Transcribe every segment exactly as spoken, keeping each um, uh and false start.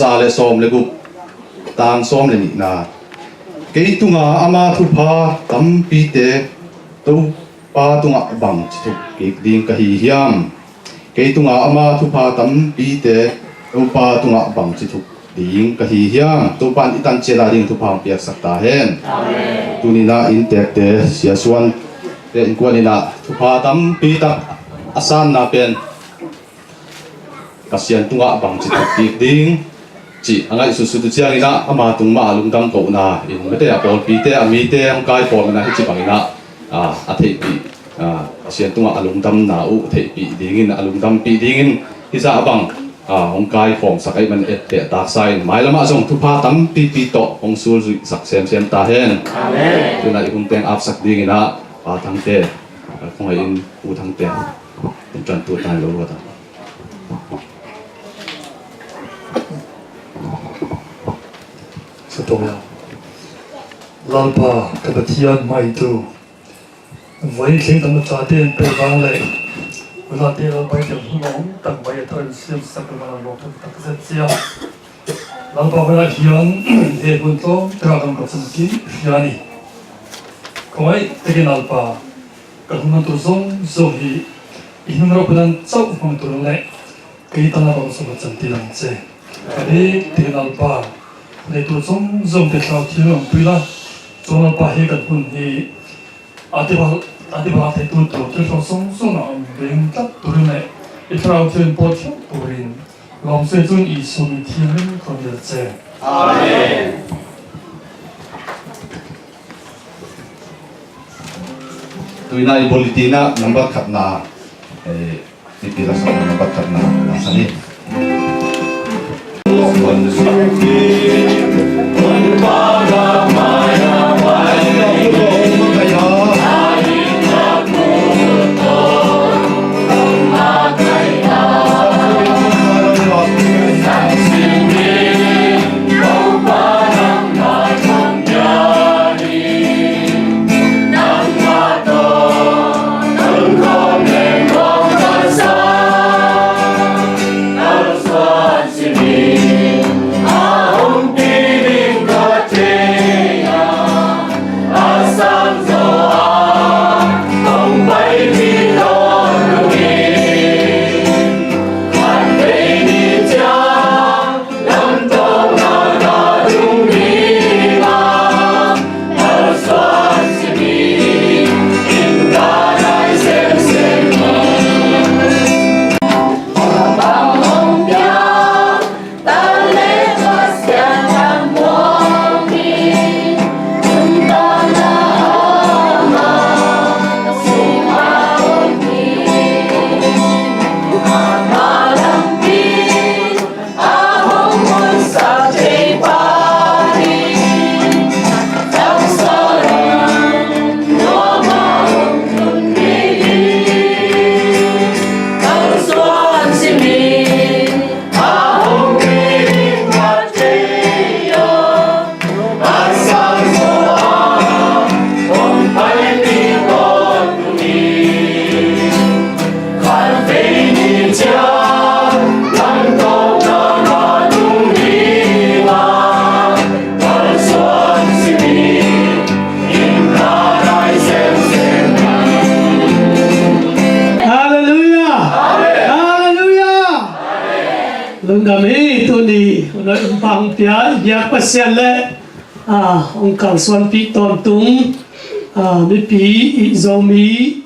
Za le sawm le guk, tang sawm le nihna. Kei tunga ama thupha tampite Topa tungah bang ci thuk kik ding ka hi hiam? Kei tunga ama thupha tampite Topa tungah bang ci thuk ding ka hi hiam? Topa in i tan ciat a ding thupha hong piaksak ta hen. Amen. Tuni-in ah inntekte, siasuante innkuan in ah thupha tampi tak a sanna pen Pasian tungah bang ci thuk kik ding cih a ngaihsutsut uh ciangin ah ama tung mah a lungdam kohna in mite a pawlpite a mite hong kaikhawm in ah hih ci bangin ah, ah, a theihpih, ah, Pasian tungah a lungdamna uh theihpih dingin a lungdampih dingin hih zah bang, ah, hong kaikhawmsak ahih man etteh taksa in mailam ah zong thupha tampipi tawh hong sulzuihsak semsem ta hen. Amen. Tu-in ah i hun teng apsak dingin ah Pa Thangte, ah, kong hei in U Thangte hong ṭantu ta in lo luat a. Lalpa ka Pathian, maitu voi thleng tam na tate in pei vang le, ulate Lalpa i tel hun lawng tak vai a thar in siamsak le malang lawng tak zet cia. Lalpa, vai a hiang he hun tlawm taka kam ka cam ki hia ni. Kong ai tekin Lalpa, ka hun man tu zong zong hi i hun rau kunan cauh hmang tu le kei tana bang sung a chan ti lang ce. Ka dik tekin Lalpa, nei tu zong zong te thlau thil ang pui la, zong Lalpa he kan hun hi a ti bal, a ti bal thei tu tu thil thlau zong zong a om ding tak tu le i thlau thil in pawt thiam tu rin. Lawmsui cun i sum i thiang in kong dil ce. Amen. Tu-in ah i bulletin ah number khatna, eh, i pi la sa number khatna la sa ni. Halleluiah! Halleluiah! Lungdam hi. Tuni hun a um pang pia i biak Pasian le, ah, hong kalsuanpih tawntung, ah, mipi i Zomi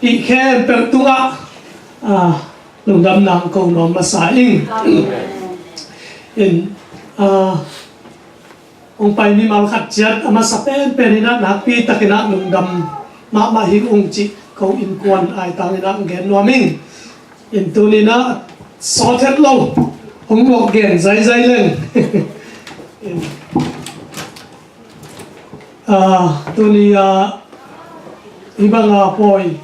i khempeuh tungah, ah, lungdam nang ko nuam masa ing. In, ah, hong pai mimal khat ciat a masa penpen in ah nakpi takin ah lungdam mahmah hi ung cih ko innkuan aitang in ah gen nuam ing. In tuni in ah sawt het lo hong mawk gen zaizai leng. In, ah, tuni ah hih bang a pawi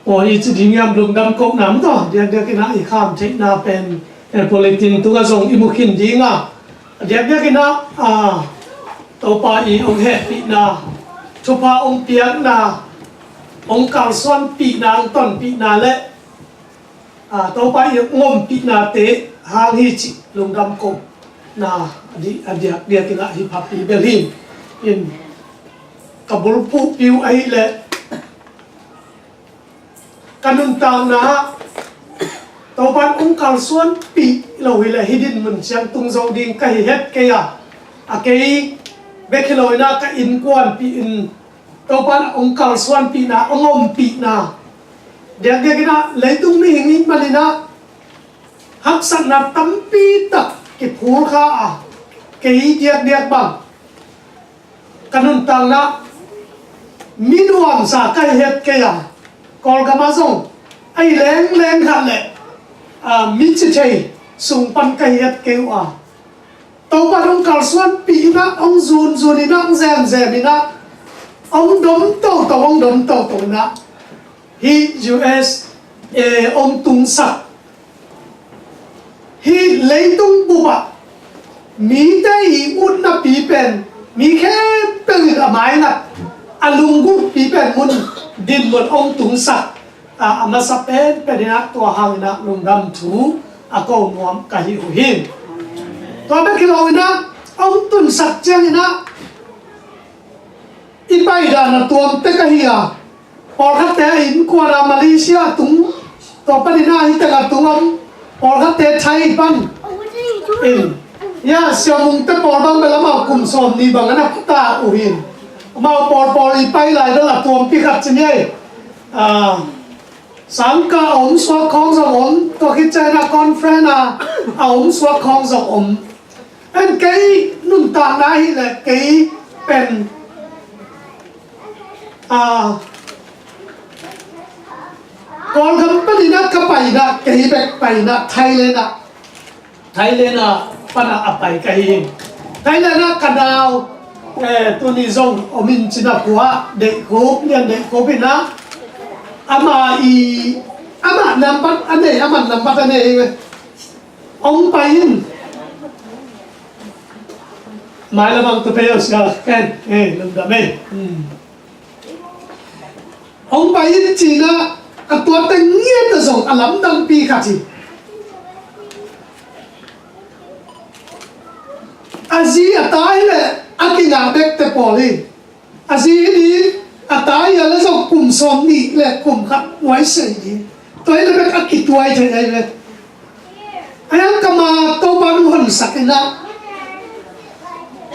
Aw, i ci ding hiam, lungdam kohna maw, diakdiak in ah i kham theihna pen, eh, bulletin tungah zong i mu khin ding a, diakdiak in ah, ah, Topa i hong hehpihna, thupha hong piakna, hong kalsuanpihna, hong tonpihna le, ah, Topa i hong ompihnate hang hi cih lungdam kohna a di, a diakdiak in ah hi pha pi bel hi. In ka bulphuhpi uh ahih leh ka nuntakna ah Topa'n hong kalsuanpih lo hi leh hih dinmun ciang tung zo ding ka hi het kei a, a kei bek hi lo in ah ka innkuanpih in Topa'n hong kalsuanpihna, hong ompihna, diakdiak in ah leitung mihing ahih manin ah haksatna tampi tak kiphulkha a, kei diakdiak bang ka nuntakna mi nuamsa ka hi het kei a, Kawlgam ah zong a hi lengleng khat leh, a, mi ci thei sung pan ka hi het kei uh a, Topa'n hong kalsuanpih in ah, hong zunzun in ah, hong zemzem in ah, hong dom toto, hong dom toto in ah, hih U S A hong tungsak, hih leitung bup ah mite i utnapi pen, mi khempeuh in a maingat, a lunggulhpi pen mun dinmun hong tungsak, a, a masa penpen in ah tua hang in ah lungdam thu a ko nuam ka hi uh hi. Tua bek hi lo in ah, hong tunsak ciang in ah i paidan a tuam tek ahi a, pawlkhatte a innkuan a Malaysia a tung, tua panin ah hih teng a tung om, pawlkhatte Thai pan in, ya, Sia Mungte pawl bang bel amau kum sawmnih bang a na pha ta uh hi. Amau pawlpawl i pai lai bel a tuampi khat ci ni ei. A, sangkah a om suak khawng zong om, tua khit ciang a conference a, a om suak khawng zong om. En kei nuntakna ahih leh kei pen, a, Kawlgam panin ah ka pai in ah, kei bek pai in ah, Thailand ah, Thailand ah pan ah a pai ka hi hi. Thailand ah ka nau, eh, tuni zong om in cin ah, kua Deih Khup, Lian Deih Khup in ah, amah i, amah nambat a nei, amah nambat a nei hi ve. Hong pai in. Mailam ah tua pei uh sia ken, eh, lungdam ei. Hmm. Hong pai in cin ah, a tuate ngiat ah zong a lamdangpi khat hi. A zi a ta hi leh a kingah bekte pawl hi. A zi hi ding, a ta hi a leh zong kum sawmnih leh kum khat nuai sei ding. Tua hi leh bek a kituai thei ahi ve. A hiang ka ma Topa'n hong honsak in ah,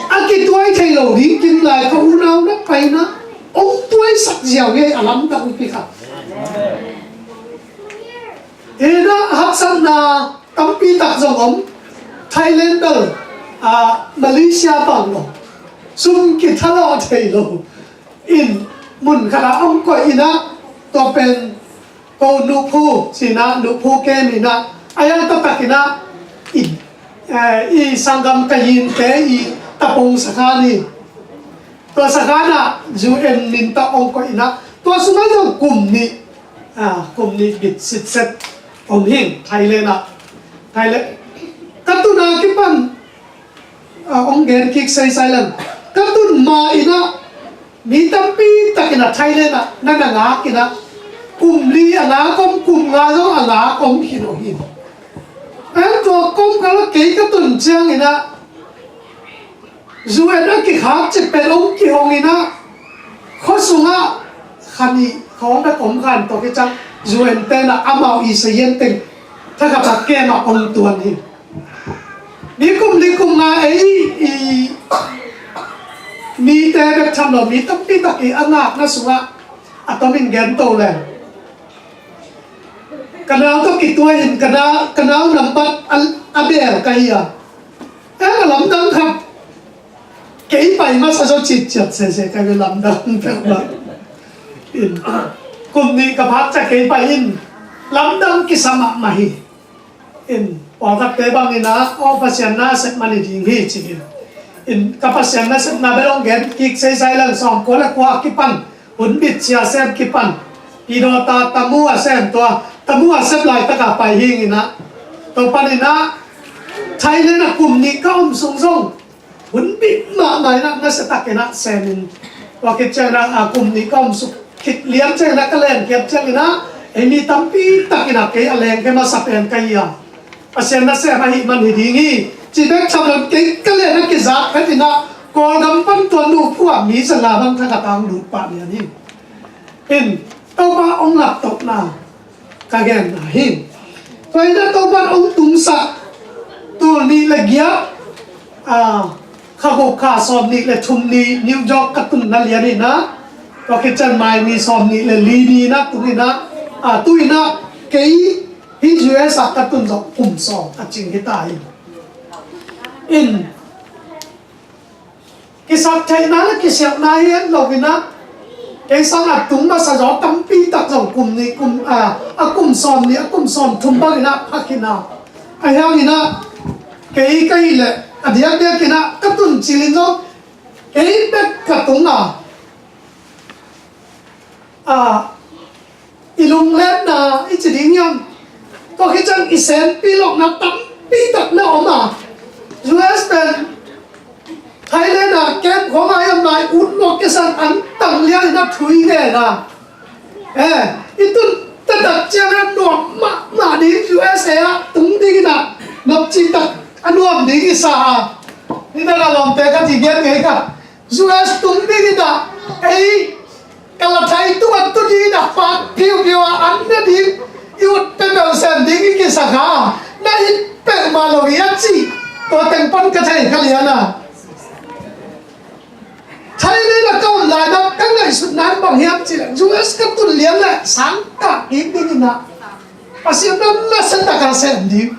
a kituai thei lo ding kim lai ka unau na pai in ah, hong tuaisak ziau hi a lamdangpi khat. Hi in ah haksatna tampi tak zong om. Thailand bel, a, Malaysia bang lo. Sum kithalawh thei lo. In mun khat ah hong koih in ah, tua pen ko Nuphu, ci in ah Nuphu kem in ah, a hiang taktak in ah, i, eh, i sanggam ka yinte i tapong sakhan hi. Tua sakhan ah U N min tawh hong koih in ah, tua sungah zong kum nih, a, kum nih bit sitset om hi Thailand ah. Thailand, ka tun a kipan, a, hong gen kik seisai leng. Ka tun ma in ah, mi tampi tak in ah Thailand ah na na ngak in ah, kum li a ngak om, kum nga zong a ngak om khin uh hi. A hiang tua kawmkal ah kei ka tun ciang in ah, U N a kikhak cih pen hong kihong in ah, khua sungah kha nih khawng bek om khan, tua khit ciang U N te'n ah amau i sazian teng thakhat a kem ah hong tuan hi. Mi kum li kum nga ei i mite bek tham lo, mi tampi tak i a ngakna sungah a tomin gen to leng. Ka nau tawh kituai in, ka nau, ka nau nambat a, a bel ka hi a. Em, a lamdang khat. Kei pai masa zaw citciat sese ka hi ve, lamdang peuhmah. In, kum nih ka phak ciang kei pai in, lamdang kisa mahmah hi. In, pawlkhatte bang in ah, aw, Pasian nasep man hi ding hi ci in. In, ka Pasian nasepna bel hong gen kik seisai leng, sawmkua le kua kipan, hun bit sia sem kipan, Pi Daw Ta Tamu a sem, tua Tamu a sep laitak a pai hi ing in ah, tua pan in ah Thailand ah kum nih ka om sung zong hun bit mahmah in ah, nasia tak in ah sem in, tua khit ciang in ah, a, kum nih ka om suk khit lian ciang in ah, ka len khiat ciang in ah, ei mi tampi tak in ah kei a lengkhia masa pen ka hi a. Pasian nasem ahih man hi ding hi. Ci bek tham lo, kei ka lian a kizak phet in ah, Kawlgam pan tua nu phuah mi za nga bang thak a tang lut pah lian hi. In, Topa hong laptohna ka genna hi. Tua in ah Topa hong tungsak, tul nih le giat, a, kha guk kha sawm nih le thum ni New York ka tunna lian in ah, tua khit ciang May ni sawm nih le li ni in ah tung in ah, a, tu in ah kei hih U S ah ka tun zawh kum sawm a cing hi ta hi. In, kisap theihna le kisiatna hi het lo in ah, kei sang a tung masa zaw tampi tak zong kum nih, kum, a, a kum sawm nih, a kum sawm thum bang in ah phak hi na. Ahi hang in ah, kei ka hih leh a diakdiak in ah ka tun cil in zong, kei bek ka tung a, a, i lunglenna i ci ding hiam? Tua khit ciang i senpi lohna tampi tak na om a, U S pen Thailand ah camp khong a i om lai, ut mawk kei sang an tang lian in ah thu i ngen a. Eh, i tun taktak ciang a nuam mahmah ding, U S A ah tung ding in ah nopci tak a nuam ding i sa a. Ni tak a lawmte ka ci gen ngei ka, U S tung ding in ah, ei, ka la thai tung a tu ding in ah, fak phiupiu a an na ding, i ut peuhpeuh sem ding i kisa kha, na it peuhmah lo hi a ci. Tua teng pan ka thei kha lian a. Thailand ah ka om lai-in ah ka ngaihsutna bang hiam cih leh, U S ka tun lian leh sang kah kik ding in ah, Pasian na nasia takin sem ding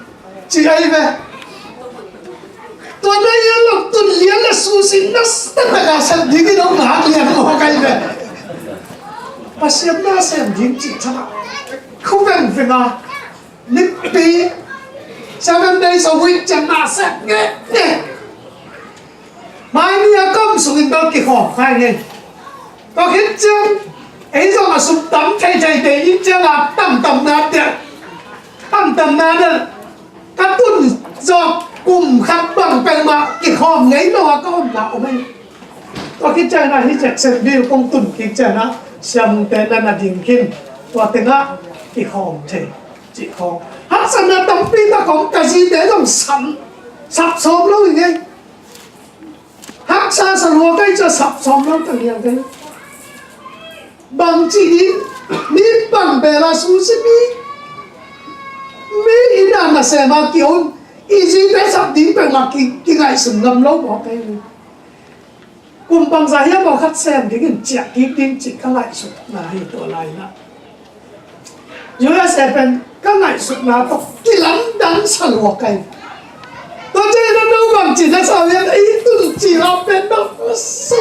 ci ahi ve. Tua na hial lo, tun lian leh susi nasia takin sem ding in hong ngak lian mawk ahi ve. Pasian na sem ding cih thang a, khu vengveng a, nipi, seven days a week ciang na sem ngekngek. Mai ni a ka om sungin bel kikhawm kha ing ei. Tua khit ciang ei zong a sum tam thei thei te in ciang a tamtamna te, tamtamna te ka tun zawh kum khat bang peuhmah kikhawm ngei lo a ka omna om ei. Tua khit ciang a hih Jacksonville kong tun khit ciang a siamte na na ding khin, tua tengah kikhawm thei cih khawng. Haksatna tampi tak om, ka zite zong sam, sap sawm lo ing ei. Haksa sa lua kei ca sap sawm lo ta ngiang kei. Bang ci ding, mi bang bela susi mi, mi ina nasem a ki-om, i zite sap ding peuhmah ki, kingaihsun ngam lo mawk kei. Kum bangzah hiam aw khat sem dingin ciah kik ding cih ka ngaihsutna hi tua lai-in ah. U S A pen ka ngaihsutna tawh kilamdang sa lua kei. Tua ciangin a no bang ci na sa hiam, ei tun ci a pen bang a si,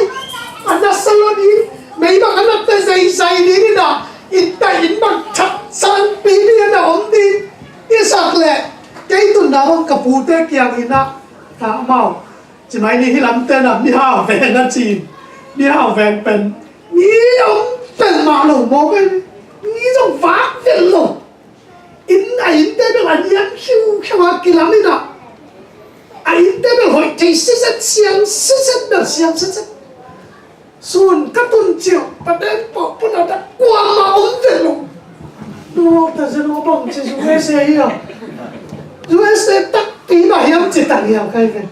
a na sa lo ding, mei bang a na ta zeizai ding in ah, inn tai inn bang that sang pipi a na om ding. I sak leh kei tunna bang ka pute kiangin ah, amau ci mai ni, hih lamte na mihau veng a ci. Mihau veng pen mi om pen mah lo maw pen, mi zong vak vel lo. Inn a innte bel a niam khiukhiau a kilam in ah, a innte bel hoih thei siset, siang siset, bel siang siset. Sun ka tun ciang paden pawh puna ta kuamah om vel lo. Nuak ta zen aw, bang ci U S A hi a, U S A takpi mah hiam ci ta hiam kai ven.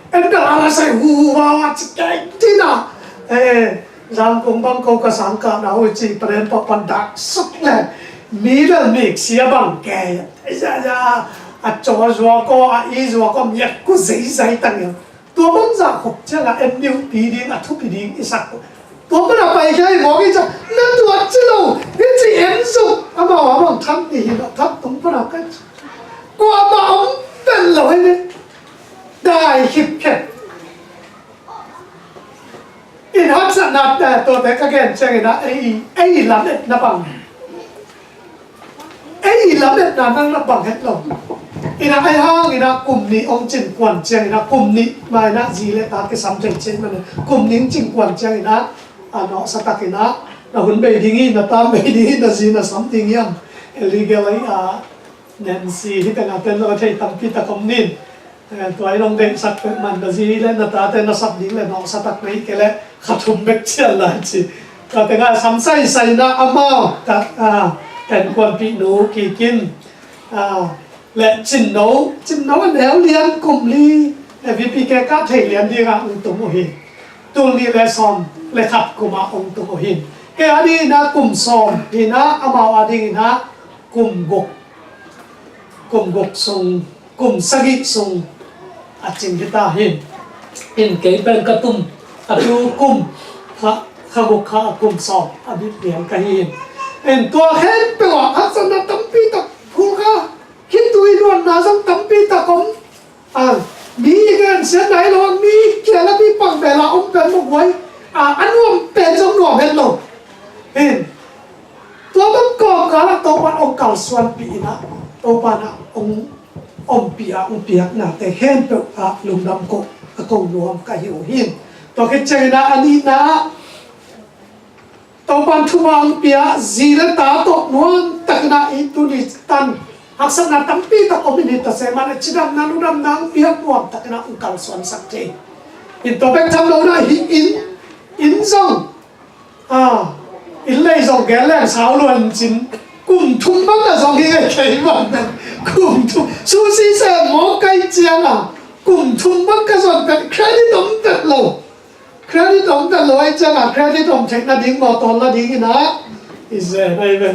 En bel a la sai huhuva a ci kei tina. Eh, Zangkong bang ko ka sang ka na hui ci paren pa pan dak suk le. Mi bel mik sia bang kei. Ya, ya, a caw zua ko, a i zua ko, miak ku zeizai tang ya. Tua bang za khop cia la en niu pi ding, a thupi ding i sak ko. Tua bang a pai kei mo ki ca, na tua ci lo, hi ci en suk. Ama wa bang tham ti hi lo, tham tung pa na kai. Kuamah om pen lo hi ni. Dai khipkhep. In haksatna, eh, tuate ka gen ciangin ah, ei, ei lametna bang. Ei lametna nang na bang het lo. In ah, ei hangin ah kum nih hong cin kuan ciangin ah, kum nih ma in ah zi le ta kisam thei ciang man. Kum nih hong cin kuan ciangin ah, a nawhsa takin ah, na hun bei ding hi, na tam bei ding hi, na zi na sam ding hiam. Illegal ei a, Nancy, hih tengah pen lo thei tampi tak om nin. Eh, tua in hong deihsak peuh man, na zi le na tate na sap ding le nawhsa tak na hih kei leh kha thum bek cian lai ci. Tua tengah sam saisai na amau, ka, ah, ka innkuanpih nu kikin, ah, le Cinno, Cinno a neu lian kum li, eh, V P K ka thei lian dingah hong tung uh hi. Tul nih le sawm le khat kumah hong tung uh hi. Kei a dingin ah kum sawm hi-in ah, amau a dingin ah kum guk, kum guk sung, kum sagih sung a cing hi ta hi. In kei pen ka tum a tu kum kha, kha guk kha a kum sawm a bit lian ka hi hi. In tua khempeuh ah haksatna tampi tak phul kha, khitui nuamna zong tampi tak om. A, mi i gensiatna hi lo, mi kial a mi pang bel a om pen mawk huai. A, a nuam pen zong nuam het lo. In tua bang kawmkal ah Topa'n hong kalsuanpih in ah, Topa'n ah hong ompih a hong piaknate khempeuh ah lungdam ko, a ko nuam ka hi uh hi. Tua khit ciangin ah a nihna ah Topa'n thupha hong pia, zi le ta tawh nuam takin ah i tuni tan haksatna tampi tak om in, hi ta se mah leh cidamna, lungdamna hong pia, nuam takin ah hong kalsuansak thei. In tua bek tham lo in ah hih inn, inn zong, a, inn lei zong gen leng sau luan cin, kum thum bang a zong hi ngai kei bang pen, kum thum, sushi sem mawk kai ciang a, kum thum bang ka zon pen credit om pet lo. Credit om pen lo ahih ciangin credit om theih nading mawtaw la dingin ah i zen ahi ve.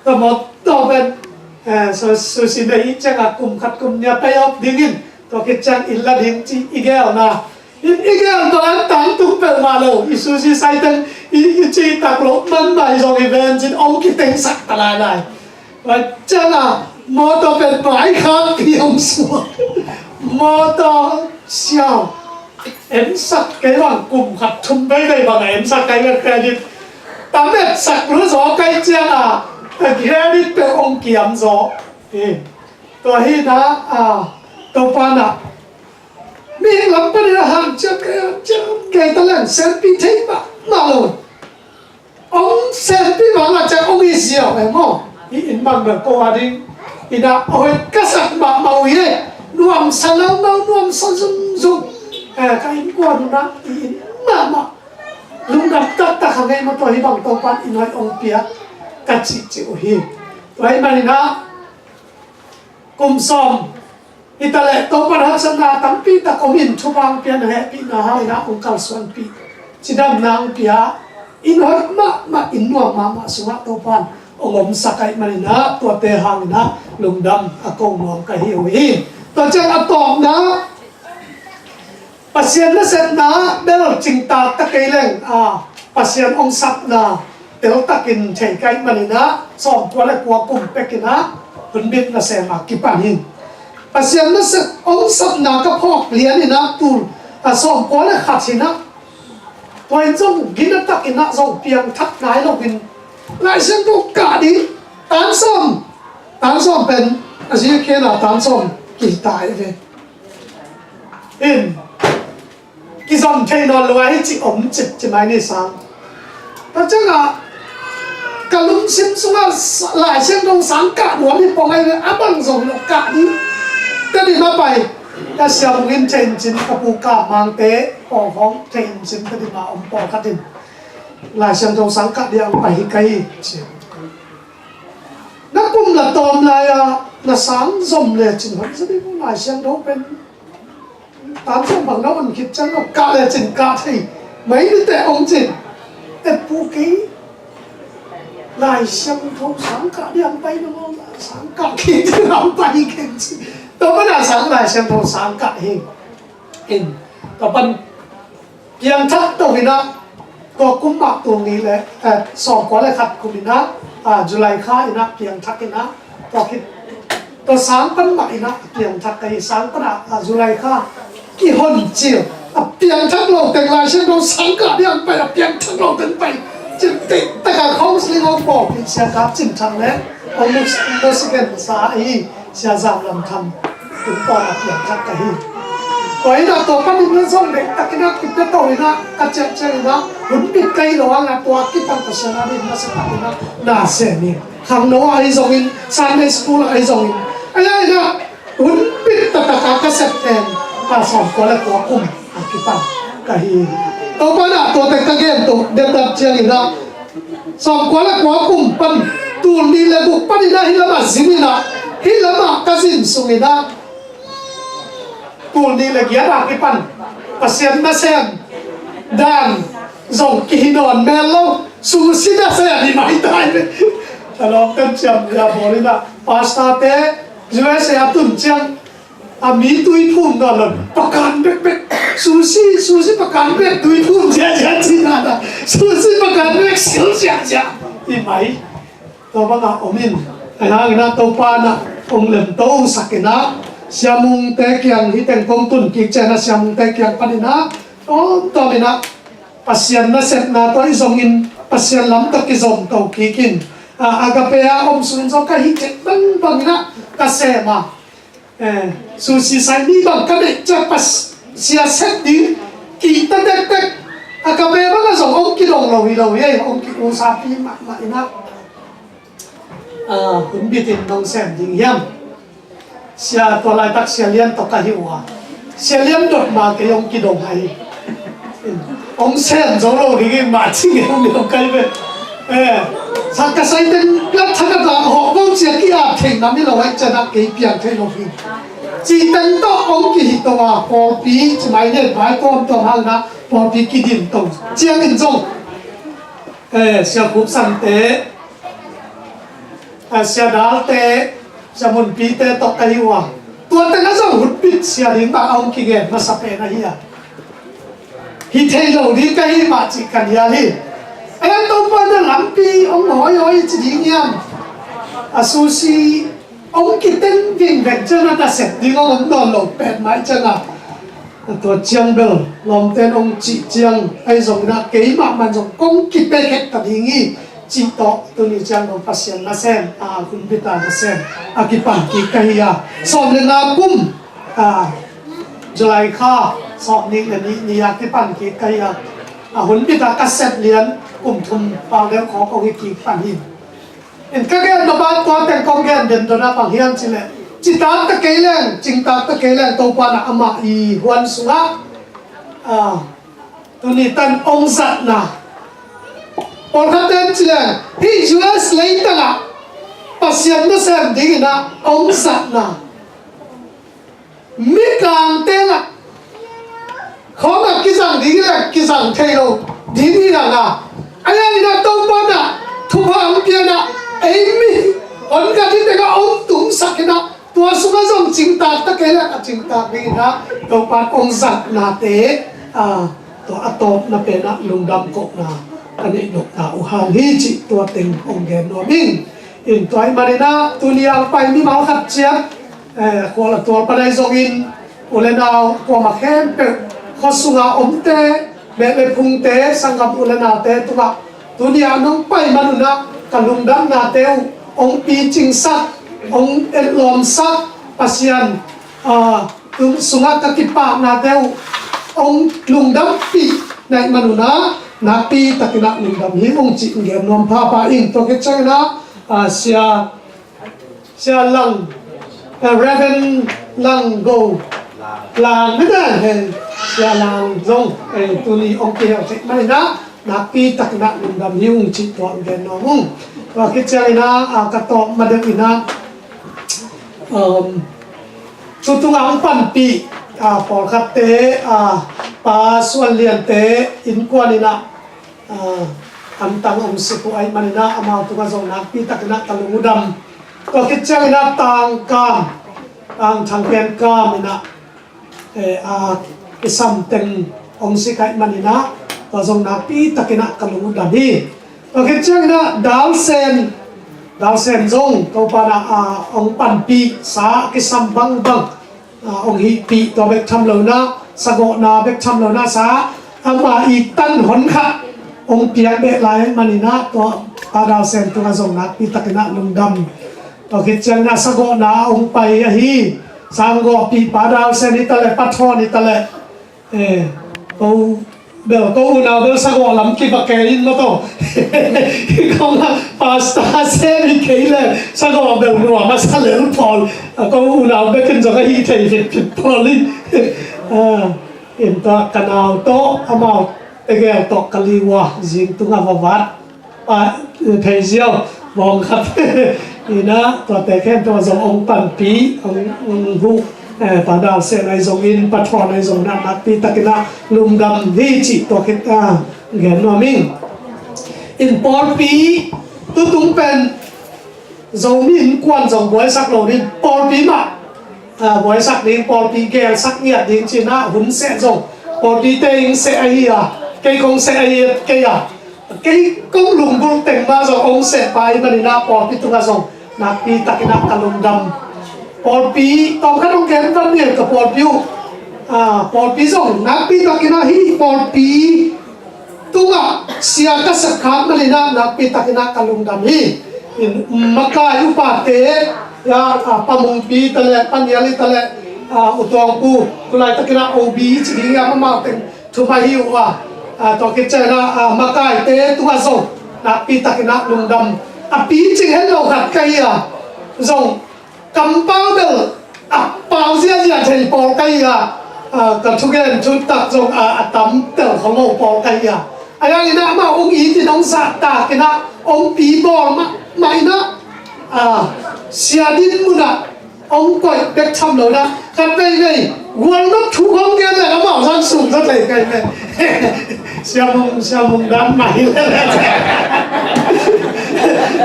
Tua mawtaw pen, eh, su-, sushi na hih ciangin kum khat kum nih a pay off dingin, tua khit ciang inn la ding ci i gelna. Inn i gel tua an tangtung peuhmah lo. I sushi saiteng i, i cih tak loh man mah hi zong i ven cin hong kitengsak ta lailai. Tua ciangin mawtaw pen maikhappi hong suak. Mawtaw siau. Emsak kei bang kum khat thum veivei bang a emsak kei bang credit. Tam etsak lua zaw kei ciangin a credit peuh hong kiam zaw. Eh, tua hi-in ah, Topa'n ah mihing lam panin a hanciam kei, hanciam kei ta leng, senpi thei mahmah lo. Hong senpi mahmah ciang hong hi ziau e maw. Hih inn bang bel ko a dingin ah a hoih ka sak mahmah uh hi. Nuamsa launau, nuamsa zungzung. Eh, ka innkuan un ah hih inn mahmah lungdam taktak hang ei maw, tua hi bang Topa'n inn hoih hong pia ka cihcih uh hi. Tua ahih manin ah kum sawm hi ta leh Topa'n haksatna tampi tak om in, thupha hong pia, na hehpihna hangin ah hong kalsuanpih, cidamna hong pia, inn hoih mahmah, inn nuam mahmah sungah Topa'n hong omsak ahih manin ah tuate hangin ah lungdam a ko nuam ka hi uh hi. Tua ciang a tawpna, Pasian nasepna bel cingtak ta kei leng, a, Pasian hong sapna teltakin thei ka hih manin ah sawmkua le kua kum pekin ah hunbit nasem a kipan hi. Pasian nasep hong sapna ka phawk lianin ah tul, a, sawmkua le khat hi-in ah, tua in zong gina takin ah zong piangthak nai loin Lai Siangtho kah ding, tan sawm, tan sawm pen a zi khen a tan sawm kihta hi ve. In kizom thei nawn lo a, hi ci om cipcip mai ni sang. Tua ciangin ka lungsim sungah sa-, Lai Siangtho sang kah nuam hi pong ahi ve, a bang zong lo kah ding. Tedim a pai, ka siamung in Thei In Cin, ka pu Kam Mangte pawlkhawng Thei In Cin Tedim a om pawlkhat in Lai Siangtho sang kah ding a pai hi ka hi ci. Na kum la tawm lai-a na sang zom lecin hoih zaw ding, Lai Siangtho pen tan sawm bang na on khit ciang lo kah lecin kah thei mai ni teh hong ci. E pu, kei Lai Siangtho sang kah ding hong pai na maw, sang kah kei ding hong pai keng ci. Tua pan a sang Lai Siangtho sang kah hi. In tua pan piangthak to in ah, tua kum mah tul nih le, eh, sawmkua le khat kum in ah, ah, July kha in ah piangthak in ah, tua khit, tua sang pan mah in ah piangthak ka hi. Sang pan ah, ah, July kha kihon cil, a piangthak lo teng Lai Siangtho sang kah ding hong pai, a piangthak lo teng pai. Cin teh taka counseling hong pawlpih Sia Kap Cin Thang le hong music, music and sa hi. Sia Zam Lam Tham tungtawn a piangthak ka hi. Tua in ah tua panin na zong bek takin ah kipia to in ah, ka ciapciap in ah, hun bit ka hi lo hang ah, tua kipan Pasian a ding na sep takin ah na sem hi. Khangno ah ahi zongin, Sunday school ah ahi zongin, a ya in ah hun bit taktak a ka sep pen a sawmkua le kua kum a kipan ka hi. Tua pan ah tua tek ka gen to, den dat ciangin ah sawmkua le kua kum pan tul nih le guk panin ah hih lam a zin in ah Hih lamah ka zin sungin ah tul nih le giat a kipan Pasian nasem dan zong kihi nawn mel lo. Susi nasem hi maitai ve. A lawm kan ciam ya bawlin ah pastor te U S A a tun ciang a mi tui phum nawn lo. Pakan bekbek susi susi pakan bek tui phum ziahziah cina na susi pakan bek sil ziahziah hi mai. Tua bangah om in, ahi hangin ah Topa in ah hong lemto sak in ah Sia Mung te kiang hih teng kong tun kik ciang ah Sia Mung te kiang panin ah tawmtawm in ah Pasian nasepna tawh i zongin Pasian lam tawh kizomto kik in, ah, Agape a om sungin zong ka hih cek bangbang in ah ka sem a. Eh, susi sai ni bang ka neih ciang Pasian sep ding kihta tektek. Agape bang a zong hong kidong lo hi lo hi, hong ki-usapi mahmah in ah. Ah, hun bitin nong sem ding hiam? Sia tua laitak Sia Lian tawh ka hi uh a, Sia Lian dot ma kei hong kidong ahi. Hong sem zo lo ding in mah cing hong dong kai ve. Eh, sa ka sai teng lat thak a ta hawh ko cia ki-ap thei nam hi lo ahi ciang ah kei piang thei lo hi. Ci teng tawh hong kihi to a pawlpi ci mai net vai kawm tawh hang ah pawlpi kidim to ciangin zong, eh, Sia Khup San te, a, Sia Dal te, Sia Mun Pi te tawh ka hi uh a. Tua teng a zong hun bit sia ding bang a hong kigen masa pen ahi a. Hi thei lo ding ka hi mah cih kan hial hi. A hian Topa na lampi hong hawi hawi ci ding hiam? A susi hong kiteng vingveng ciang a nasep ding hong om nawn lo pen mai ciang a. Tua ciang bel lawmten hong cih ciang ahi zongin ah keimah man zong kong kipek het ta ding hi. Cih tawh tuni ciang dong Pasian nasem, a, hun bita nasem a kipan kik ka hi a. Sawm le nga kum, a, July kha sawm nih le nih ni a kipan kik ka hi a. A hun bita ka sep lian kum thum pau deuh khawk hong hi kik pan hi. In ka gen nop a tua teng kong gen den dona bang hiam cileh citak ta kei leng, cingtak ta kei leng Topa na amah i huan sungah, a, tuni tan hong zatna. Pawlkhat ten ci leng hih U S leitang ah Pasian nasem dingin ah hong zatna. Mikang teng ah khawng ah kizang ding hi leng kizang thei lo ding hi hang a. A hiangin ah Topa na thupha hong pian ah ei mi hon ka ding teng ah hong tungsak in ah tua sungah zong cingtak ta kei leng a cingtak dingin ah Topa hong zatnate, a, tua a tawpna pen ah lungdam kohna ka neih nopna uh hang hi cih tua teng hong gen nuam ing. In tua ahih manin ah tuni a pai mimal khat ciat, eh, khual a tual pan ahi zongin u le nau kuamah khempeuh khua sunga omte, meh le phungte, sanggam u le naute tungah tuni a nong pai man un ah ka lungdamnate uh hong picingsak, hong etlawmsak Pasian, ah, tung sungah ka kipaknate uh hong lungdampih na hih man un ah nakpi takin ah lungdam hi ung cih gen nuam phapha ing. Tua khit ciangin ah, ah, Sia, Sia Lang, eh, Reverend Lang Go Lang, ni dan he, Sia Lang zong, eh, tuni hong kihel thei man in ah nakpi takin ah lungdam hi ung cih tua hong gen nuam ung. Tua khit ciangin ah, ah, ka tawp ma deuh in ah, um, Tutung a hong panpih, a, pawlkhatte, a, Pa Suan Liante innkuan in ah, a, antang hong sik uh ahih manin ah amau tungah zong nakpi takin ah ka lungdam. Tua khit ciangin ah Tangkam, Tang Thang Pen Kam in ah, eh, a, kisam teng hong sik ahih manin ah tua zong nakpi takin ah ka lungdam hi. Tua khit ciangin ah Dalsen, Dalsen zong Topa in ah, a, hong panpih sa a kisam bangbang, a, hong hihpih tua bek tham lo in ah sagawhna bek tham lo in ah sa ama i tan hon khat hong piak beh lai ahih manin ah tua Pa Dalsen tungah zong nakpi takin ah lungdam. Tua khit ciangin ah sagawhna hong pai ahi. Sanggawhpih Pa Dalsen hi ta leh, Pa Thawn hi ta leh, eh, ko bel, ko unau bel sagawh lam kiva kei in maw taw. Kong a pastor sem hi kei le sagawh bel nuam a sa lel pawl. A, ko unau bekin zong a hi thei fitfit pawl in. A, in tua ka nau tawh amau tegel tawh ka liua zing tunga vavat. A, thei ziau bawng khat. Inah tuate khempeuh zong hong panpih, hong, hong huh, eh, Pa Dal Seh ahi zongin, Pa Thawn ahi zongin ah nakpi takin ah lungdam hi cih tua khit ah gen nuam ing. In pawlpi tutung pen Zomi innkuan zong buaisak lo ding, pawlpi mah, ah, buaisak ding, pawlpi gelsak ngiat ding ci-in ah hun seh zong pawlpite in seh ahi a, kei kong seh ahi kei a, kei kong lunggulh teng mah zong hong seh pai manin ah pawlpi tungah zong nakpi takin ah ka lungdam. Pawlpi tawmkhat hong gen van ni, ka pawlpi uh, ah, pawlpi zong nakpi takin ah hih pawlpi tungah sia ka sep khak manin ah nakpi takin ah ka lungdam hi. In, makai upate, ya, ah, Pa Mungpi ta leh, Pa Nial i ta leh, ah, U Tuang Pu, tu laitakin ah O B ci ding a, amau teng thum ahi uh a, ah, tua khit ciangin ah, ah, makaite tungah zong nakpi takin ah lungdam. A picing het lo khat ka hi a, zong kampau bel a pau ziazia thei pawl ka hi a, ah, ka thugen thutak zong a, a tam tel kho lo pawl ka hi a. A yang in ah amau hong it in hong zahtak in ah hong pi bawl mah, mah in ah, ah, sia din mun ah hong koih bek tham lo in ah khat veivei gualnop thu hong gen leh amau zang sum zaw thei ka hi ve. Sia Mung, Sia Mung dan mah hi leh.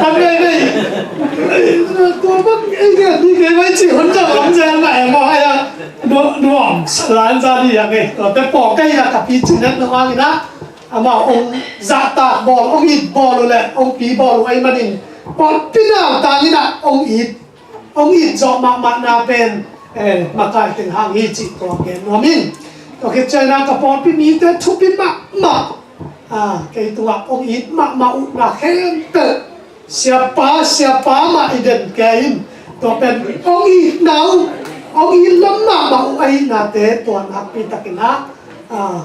Khat veivei tua bang ei ngiat ni kei vai ci hun zong om zel mah e maw, ai a, nuam, nuam sa lan za ni a kei. Tua te pawl kei a ka picing het lo hang in ah amau hong zahtak bawl, hong it bawl uh leh hong pi bawl uh ahih manin pawlpi nautang in ah hong it, hong it zawh mahmahna pen, eh, makai teng hang hi cih tua gen nuam ing. Tua khit ciangin ah ka pawlpi mite thupi mahmah, ah, kei tungah hong it mahmah uhna khempeuh siapa, siapa mah i den kei in. Tua pen hong itna uh, hong it lam mahmah uh ahihnate tua nakpi takin ah, ah,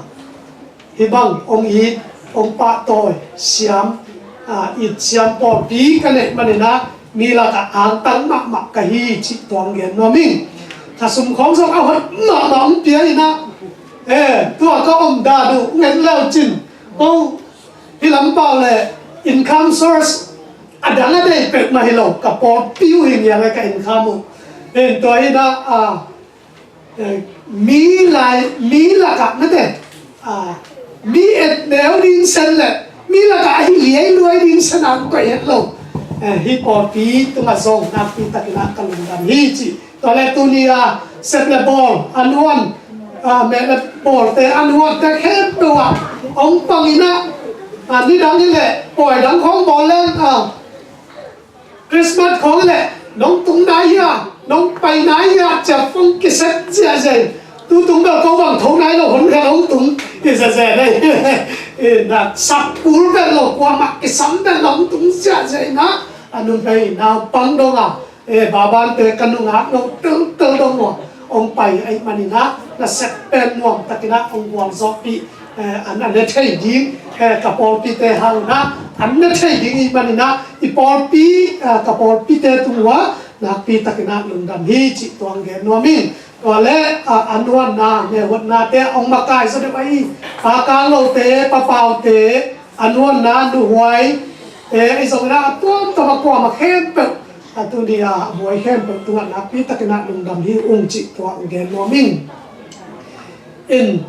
hih bang hong it, hong pahtawi siam, ah, it siam pawlpi ka neih manin ah mi lakah angtang mahmah ka hi cih tua hong gen nuam ing. Ka sum khawng zong a hoih mahmah hong pia in ah, eh, tua ka om dan uh nget leu cin, oh, hih lam pau leh income source a dang a deih peuhmah hi lo, ka pawlpi uh hi ngiang e ka income uh. Eh, tua hi in ah, ah, eh, mi lai, mi lakah mate, ah, mi et neu ding sen leh mi lakah a hi liailuai ding sen a koih het lo, eh, hih pawlpi tungah zong nakpi takin ah ka lungdam hi cih. Tua leh tuni a sep le bawl, an huan, ah, meh le bawlte, an huante khempeuh ah hong pang in ah, ah, nidang hi leh pawi dang khawng bawl leng, ah, Christmas khawng leh nong tung nai hia, nong pai nai hia, ciah phone kisep ziahziah in. Tutung bel ko bang tho nai lo, hun khat hong tung hi ziahziah in. Eh, na sap kul bel lo, kuamah kisam bel lo, hong tung ziahziah in ah, a numei naupang dong a, eh, babante ka nungak lo teltel dong maw, hong pai ahih manin ah, na sep pen nuam takin ah hong gualzawhpih, eh, an, an ne thei ding, eh, ka pawlpite hang in ah an ne thei ding ahih manin ah, i pawlpi, eh, ka pawlpite tung uh ah nakpi takin ah lungdam hi cih tua hong gen nuam ing. Tua leh, ah, an huanna, meh huatnate hong makai zaw deuh ahi, Pa Kang Lote, Pa Paute, an huanna, Nu Huai, eh, ahi zongin ah a tuamtuam a kuamah khempeuh, a tuni a buai khempeuh tungah nakpi takin ah lungdam hi ung cih tua hong gen nuam ing. In,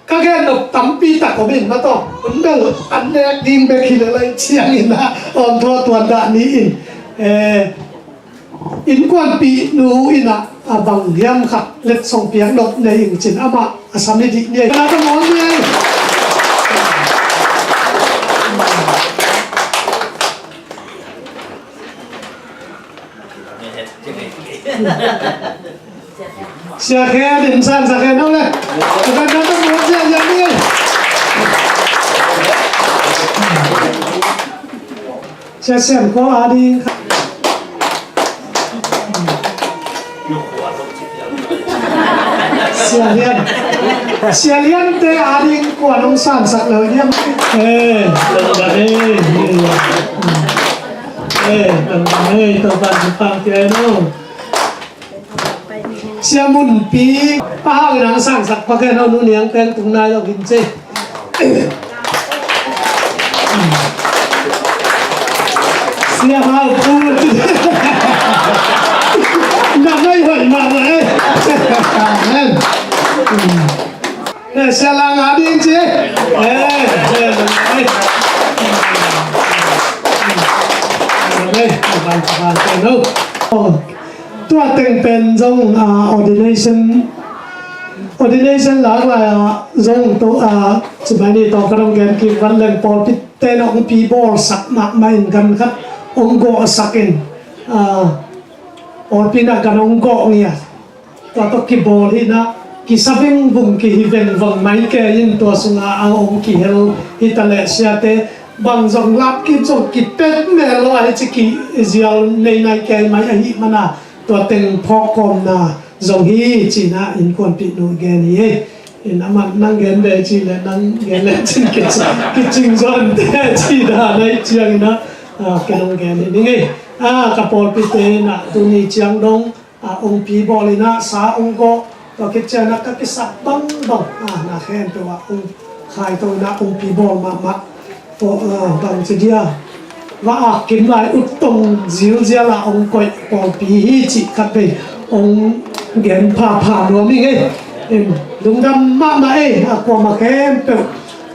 ka gen nop tampi tak om in mataw, hun bel an nek ding bek hi leh lai ciangin ah om thaw tuan dah ni in, eh, innkuanpih nu in ah, a bang hiam khat letsong piak nop nei ing cin, amah a sam i dih ni ei. Ka na ka mawn ni ei. Sia Khen in san sa khen hau le. Ka na ka mawn sia sia ni ei. Sia Sian Kua a ding. Sia Lian. Sia Lian te a ding kua nong sansak lo hiam? Eh, eh, eh, eh, eh, Topan pang kei no. Sia Mun Pi, pa hau nang sangsak pa khen hau, nu niang teng tung nai lo hin ci. Sia Hau Pu. Na mai hoih mahmah ei. Amen. Eh, Sia Lang a ding ci. Eh, eh, eh. Amen. Amen. Amen. Oh. Tua teng pen zong, ah, ordination, ordination lak lai ah zong to, ah, ci mai ni, to ka dong gen kik van leng pawlpi te na hong pi bawlsak mahmah in gan khat hong gawhsak in, ah, pawlpi na gan hong gawh ngiat. Tua tawh kibawl hi na, kisa vengvung kihi vengvung mai kei in tua sungah a hong kihel hi ta leh siate bang zong lap kip zong kipet mel lo ahi ci kizial nei nai kei mai ahi mana tua teng phawk kawmna zong hi ci na innkuanpih nu gen hi. In a man nang gen ve ci le nang gen le cin kicing, kicing zon te ci da nai ciang ina, ah, ke nong gen hi ning ei. Ah, ka pawlpi te na tuni ciang dong, ah, ong pi bawl ina sa ong gawh, tua khit ciang na ka kisap bangbang, ah, na khempeuh ah ong khai to ina ong pi bawl mahmah. Bang ci dia va ak kim lai ut tong zilzial a ong koih pawlpi hi cih khat vei ong gen phapha nuam hi ngei. Lungdam mahmah ei, a kuama khempeuh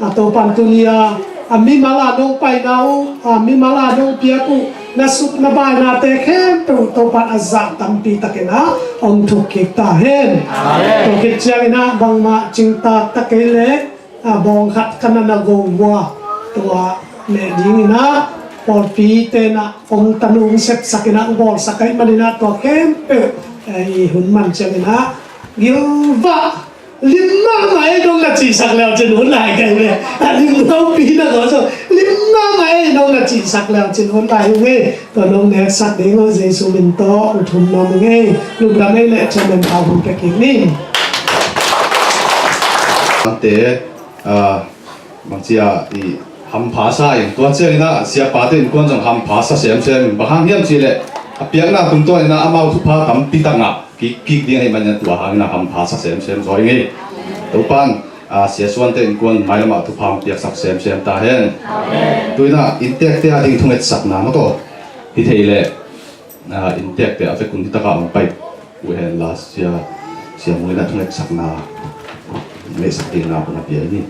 a Topan tuni a, a mimal a nong paina uh, a mimal a nong piak uh na suk na bainate khempeuh Topan a zah tampi takin a ong thuk kik ta hen. Tua khit ciangin a bangmah cingtak ta kei leh a bawng khat ka na na gong vua tua leh dingin a pawlpi tenah ong tanu ong sepsak inah ong bawlsak ahih maninah tua khempeuh i hun man cianginah gilvah lim mahmah ei nong na cihsak leu cin hun lai kai ve. A lim lopi na ko so lim mahmah ei nong na cihsak leu cin hun lai hung ei. Tua nong neksak ding aw Jesu min tawh u thum nong hung ei. Lungdam ei leh chairman pau hun pia kik ning. Ante Bangcia i hampha sa in tua cianginah siapate innkuan zong hampha sa semsem in bang hang hiam cihleh a piakna tungtawninah amau thupha tampi tak ngah kik kik ding ahih maninah tua hanginah hampha sa semsem zaw ing ei. Topan a siasuante innkuan mailamah thupha hong piaksak semsem ta hen. Tuinah inntekte a ding thungetsakna mataw hi thei leh inntekte a vekun hi takah hong pai uh hen la sia sia muina thungetsakna ngeisak dingna hun a pia hi ni.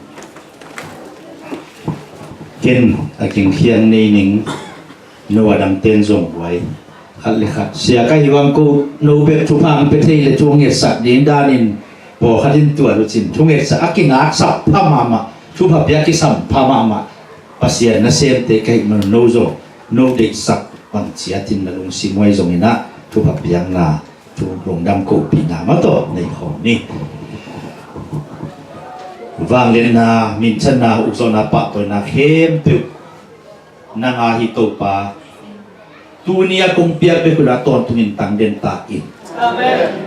Ken a kingkhiang nei ning no a dangten zong huai khat le khat sia ka hi vang ko no bek thupha ang pe thei le thu ngetsak ding danin pawlkhat in tua lucin thu ngetsak a kingaksak pha mahmah thupha pia kisam pha mahmah Pasian nasemte ka hih man no zong no deihsak bang ciatin na lungsim huai zonginah thupha piakna thu lungdam kohpihna mataw nei khawm ni. Vangliatna minthanna ukzawhna pahtawina khempeuh nanga hi Topa. Tuni a kong piak bek uhla tawntungin tangden ta in.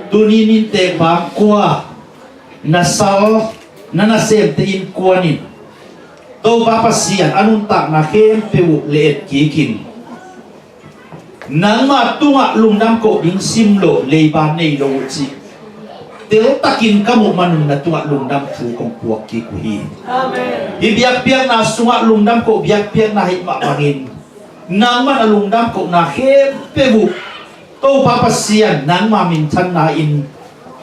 Tuni ninte bangkua na sal na nasemte innkuanin Topa Pasian a nuntakna khempeuh uh le-et kikin nangma tungah lungdam koh ding sim loh leiba nei lo uh cih teltakin ka muh manun na tungah lungdam thu kong puak kik uh hi. Hih biakpiakna sungah lungdam koh biakpiakna hih mah bangin nangman a lungdam kohna khempeuh uh Topa Pasian nangma minthanna in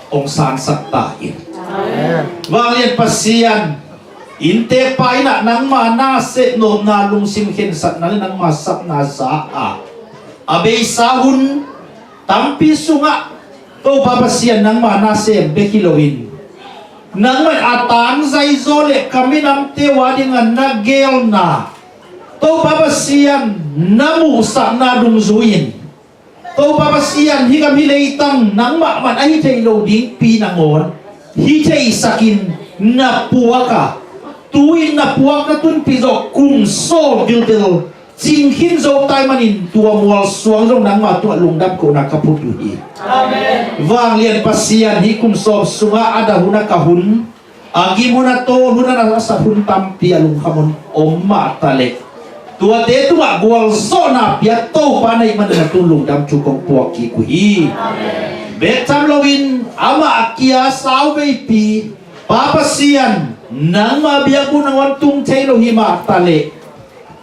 hong sansak ta in. Vanglian Pasian inntekpa innah nangma na seh nopna lungsim khensatna le nangma sapna za a a beisa hun tampi sungah Topa Pasian nangma na sem bek hi loin nangmah a tangzai zaw le ka minamte uh a dingah na gelna Topa Pasian na muhsakna dungzui-in Topa Pasian hih gam hih leitang nangmah man ahi thei lo dingpi nangawn hih theisakin na puak a tu-in na puakna tunpih zawh kum sawm vilvel cing khin zo tai manin tua mual suang zong nangma tungah lungdam kohna ka phut uh hi. Vanglian Pasian hih kum sawm sungah a dah hun a ka hun a gim hun a tawl hun a na sat hun tampi a lungkham hun om mah ta leh tuate tungah gualzawhna pia Topa na hih manin na tun lungdam thu kong puak kik uh hi. Bek tham loin amah a kia sau veipi Pa Pasian nangma biakbuk nangawn tung thei lo hi mah ta leh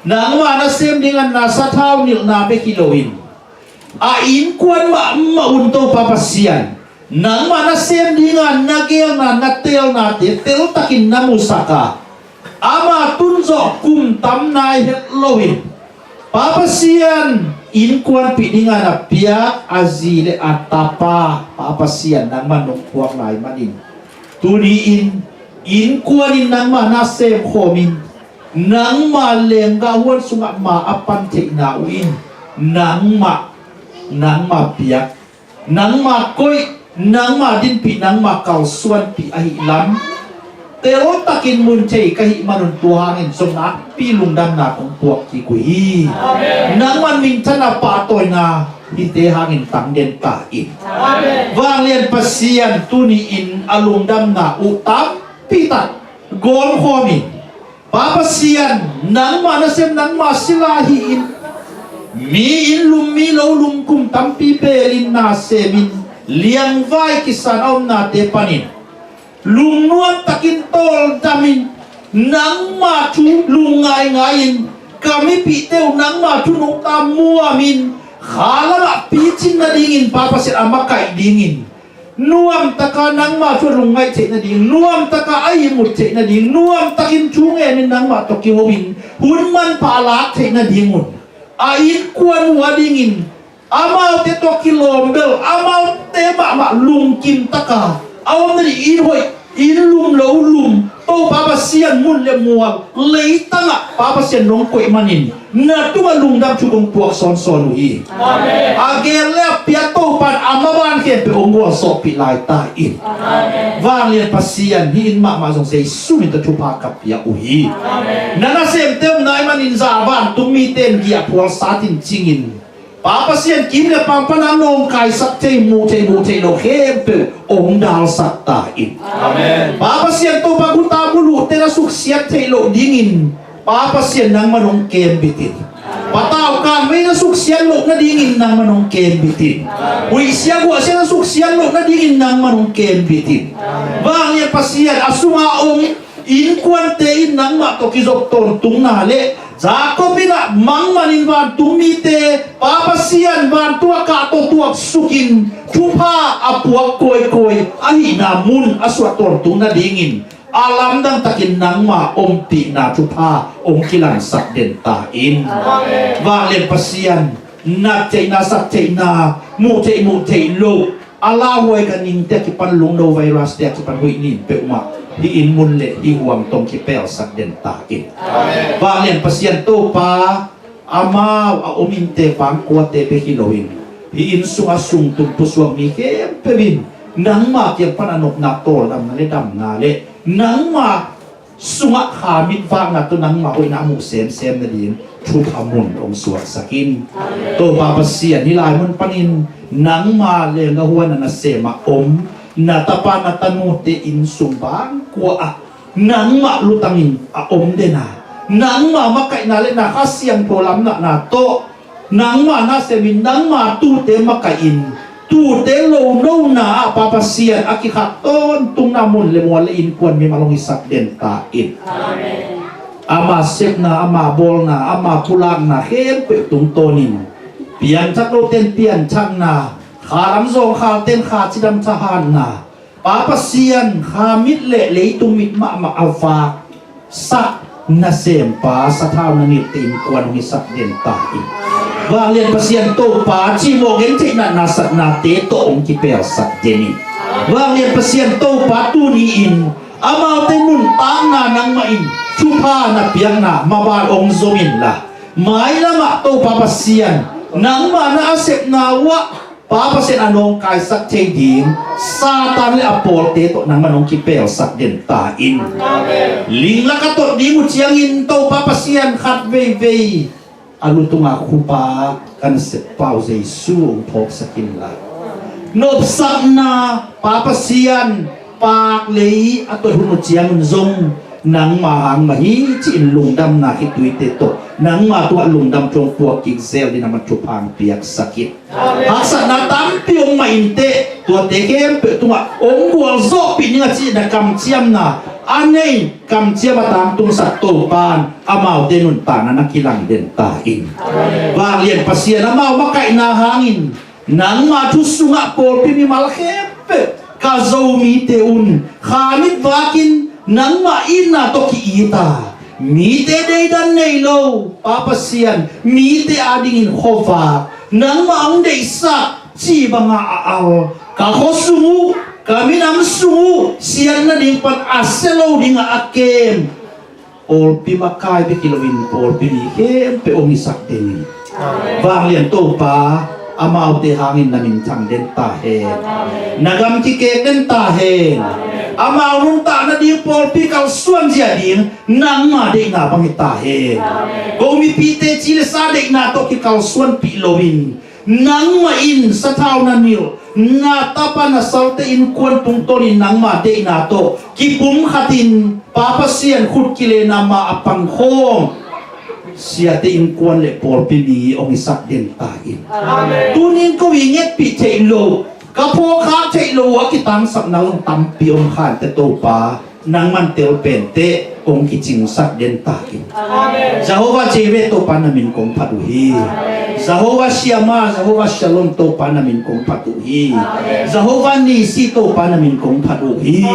Nangmah nasem dingin na sathau nilhna bek hi loin, a innkuan mahmah un Topa Pasian, nangmah nasem dingin na gelna, na teelnate teltakin na musak a, ama tun zawh kum tam nai het loin, Pa Pasian innkuanpih dingin a piak a zi le a tapa, Pa Pasian nangmah nong puak lai manin, tuni-in innkuan in nangmah na semkhawmin, nangmah lenggah huan sungah ma a pan theihna uh in, nangmah, nangmah piak, nangmah koih, nangmah dinpih, nangmah kalsuanpih ahih lam teltakin mun thei ka hih manun, tua hangin zong nakpi lungdamna kong puak kik uh hi. Amen. Nangmah minthanna pahtawina hihte hangin tang den ta in. Amen. Vanglian Pasian, tuni-in a lungdamna uh tampi tak gawmkhawmin, Pa Pasian, nangmah nasem, nangmah sila hi-in, mi inn lum, mi lo lum, kum tampi pelin na semin, liangvai kisan a omnate panin lungnuam takin tawldamin, nangmah thu lung ngaingai-in, ka mipihte uh nangmah thu nungta muamin, kha lamah picin nadingin, Pa Pasian, a makaih dingin, nuamtaka nangmah thu a lungngaih theih nading, nuamtaka a ihmut theih nading, nuamtakin thu ngenin nangmah tawh kiho-in, hun manpha a lak theih nadingun, a innkuan uh a dingin, amaute tawh kilawm bel, amaute mahmah lungkim taka a om nading, inn hoih, inn lum lo lum, Topa Pasian, mun le mual, leitangah Pa Pasian nong koih manin, na tungah lungdam thu kong puak sawnsawn uh hi. Amen. A gel le a piak Topa in a maban khempeuh hong gualzawhpih lai ta in. Amen. Vanglian Pasian, hih inn mahmah zong Jesu min tawh thupha ka pia uh hi. Amen. Na nasemte om nai manin za vantung mite in giahphual sat in cingin, Pa Pasian, kim le pam pana nawngkaisak thei, muh theih, muh theih loh khempeuh hong dalsak ta in. Amen. Pa Pasian, Topa, guta buluhte na suksiat theih loh dingin, Pa Pasian, nangmah nong kembit in. Patau kangmei na suksiat loh nadingin nangmah nong kembit in. Huihsia guahsia na suksiat loh nadingin nangmah nong kembit in. Vanglian Pasian, a sunga om innkuante in nangmah tawh kizop tawntungna le Jacob in a mang manin vantung mite, Pa Pasian, vantung a kahto tuaksukin thupha a puak kawikawi ahihna mun a suah tawntung nadingin, a lamdang takin nangmah ompihna thupha hong kilangsak den ta in. Amen. Vanglian Pasian, na theihna, sak theihna, muh theih, muh theih loh, a lauhuai ganhingte a kipan, lungno virus te a kipan hoih nin peuhmah hih inn mun le hih huang tawh hong kipelsak den ta in. Amen. Vanglian Pasian, Topa, amau a om innte, pangkuate bek hi loin, hih inn sungah sungtum pusuak mi khempeuh in nangmah kiang pan a nopna, tawldamna le damna le nangmah sungah kha mit vakna tawh nangmah hoihna a muh semsem nading thupha mun hong suaksak in. Amen. Topa Pasian, hih lai mun panin nangmah lenggah huan a nasem a om na tapa na tanute inn sung bangkua ah nangmah lutangin a om den a, nangmah makaihna le na Kha Siangtho lamlahna tawh nangmah nasemin, nangmah tuute makaihin, tuute lonona ah, Pa Pasian, a kikhak tawntungna mun le mual le innkuan mimal hong hisak den ta in. Amen. Ama sepna, ama bawlna, ama pulakna khempeuh tungtawnin piangthak lote in pianthakna, kha lam zawngkhalte in kha cidam thahatna, Pa Pasian, kha mit le leitung mit mahmah a vaksak nasempa sathau na nilhte innkuan hong hisak den ta in. Vanglian Pasian, Topa, cihmawh gentheihna nasatnate tawh hong kipelsak den in. Vanglian Pasian, Topa, tuni-in amaute nuntakna nangmah in thupha na piakna maban hong zom inla, mailamah, Topa Pasian, nangmah na a sepna uh ah, Pa Pasian, a nawngkaisak thei ding Satan le a pawlte tawh nangmah nong kipelsak den ta in. Amen. Ling lak a tot ding uh ciangin, Topa Pasian, khat veivei a lutunga khupa kan sep pau Jesu hong phawksak inla, nopsakna, Pa Pasian, pak lei a tot hun uh ciangun zong nangma hang mah hi ci-in lungdamna khituite tawh nangma tungah lungdam thu hong puak kik zel dingin nangmah thupha hong piaksak in. Haksatna tampi om mah inteh, tuate khempeuh tungah hong gualzawhpih ning a cih na kamciamna, a nei, kamciam a tangtungsak Topa in amaute nuntakna na kilang den ta in. Vanglian Pasian, amau makaihna hangin nangma thu sungah pawlpi mimal khempeuh ka Zomite un kha mit vakin nangmah itna tawh ki-it a, mite deidan nei lo, Pa Pasian, mite adingin khuavak, nangmah hong deihsak cih banga a al, ka khuasung uh, ka minam sung uh siatna ding pan a sia lo dingah a kem pawlpi makai bek hi loin pawlpi mi khempeuh hong hisak den in. Vanglian Topa, amaute hangin na minthang den ta hen. Na gam kikek den ta hen. Amau nuntakna ding pawlpi kalsuan zia ding nangma deihna bang hi ta hen. Ko mipite ci le sa deihna tawh kikalsuanpih loin nangmah in sathau na nilh, na tapa na salte innkuan tungtawnin nangma deihna tawh kipumkhatin Pa Pasian khut kilena ma a pangkhawm siate innkuan le pawlpi mi hong hisak den ta in. Tuni in ko i ngetpih theih loh, ka phawkkhak theih loh uh a kitangsapna zong tampi om kha inteh Topa, nangman tel pente hong kicingsak den ta in. Jehovah Jireh Topa na min kong phat uh hi. Jehovah Shammah, Jehovah Shalom Topa na min kong phat uh hi. Jehovah Nissi Topa na min kong phat uh hi.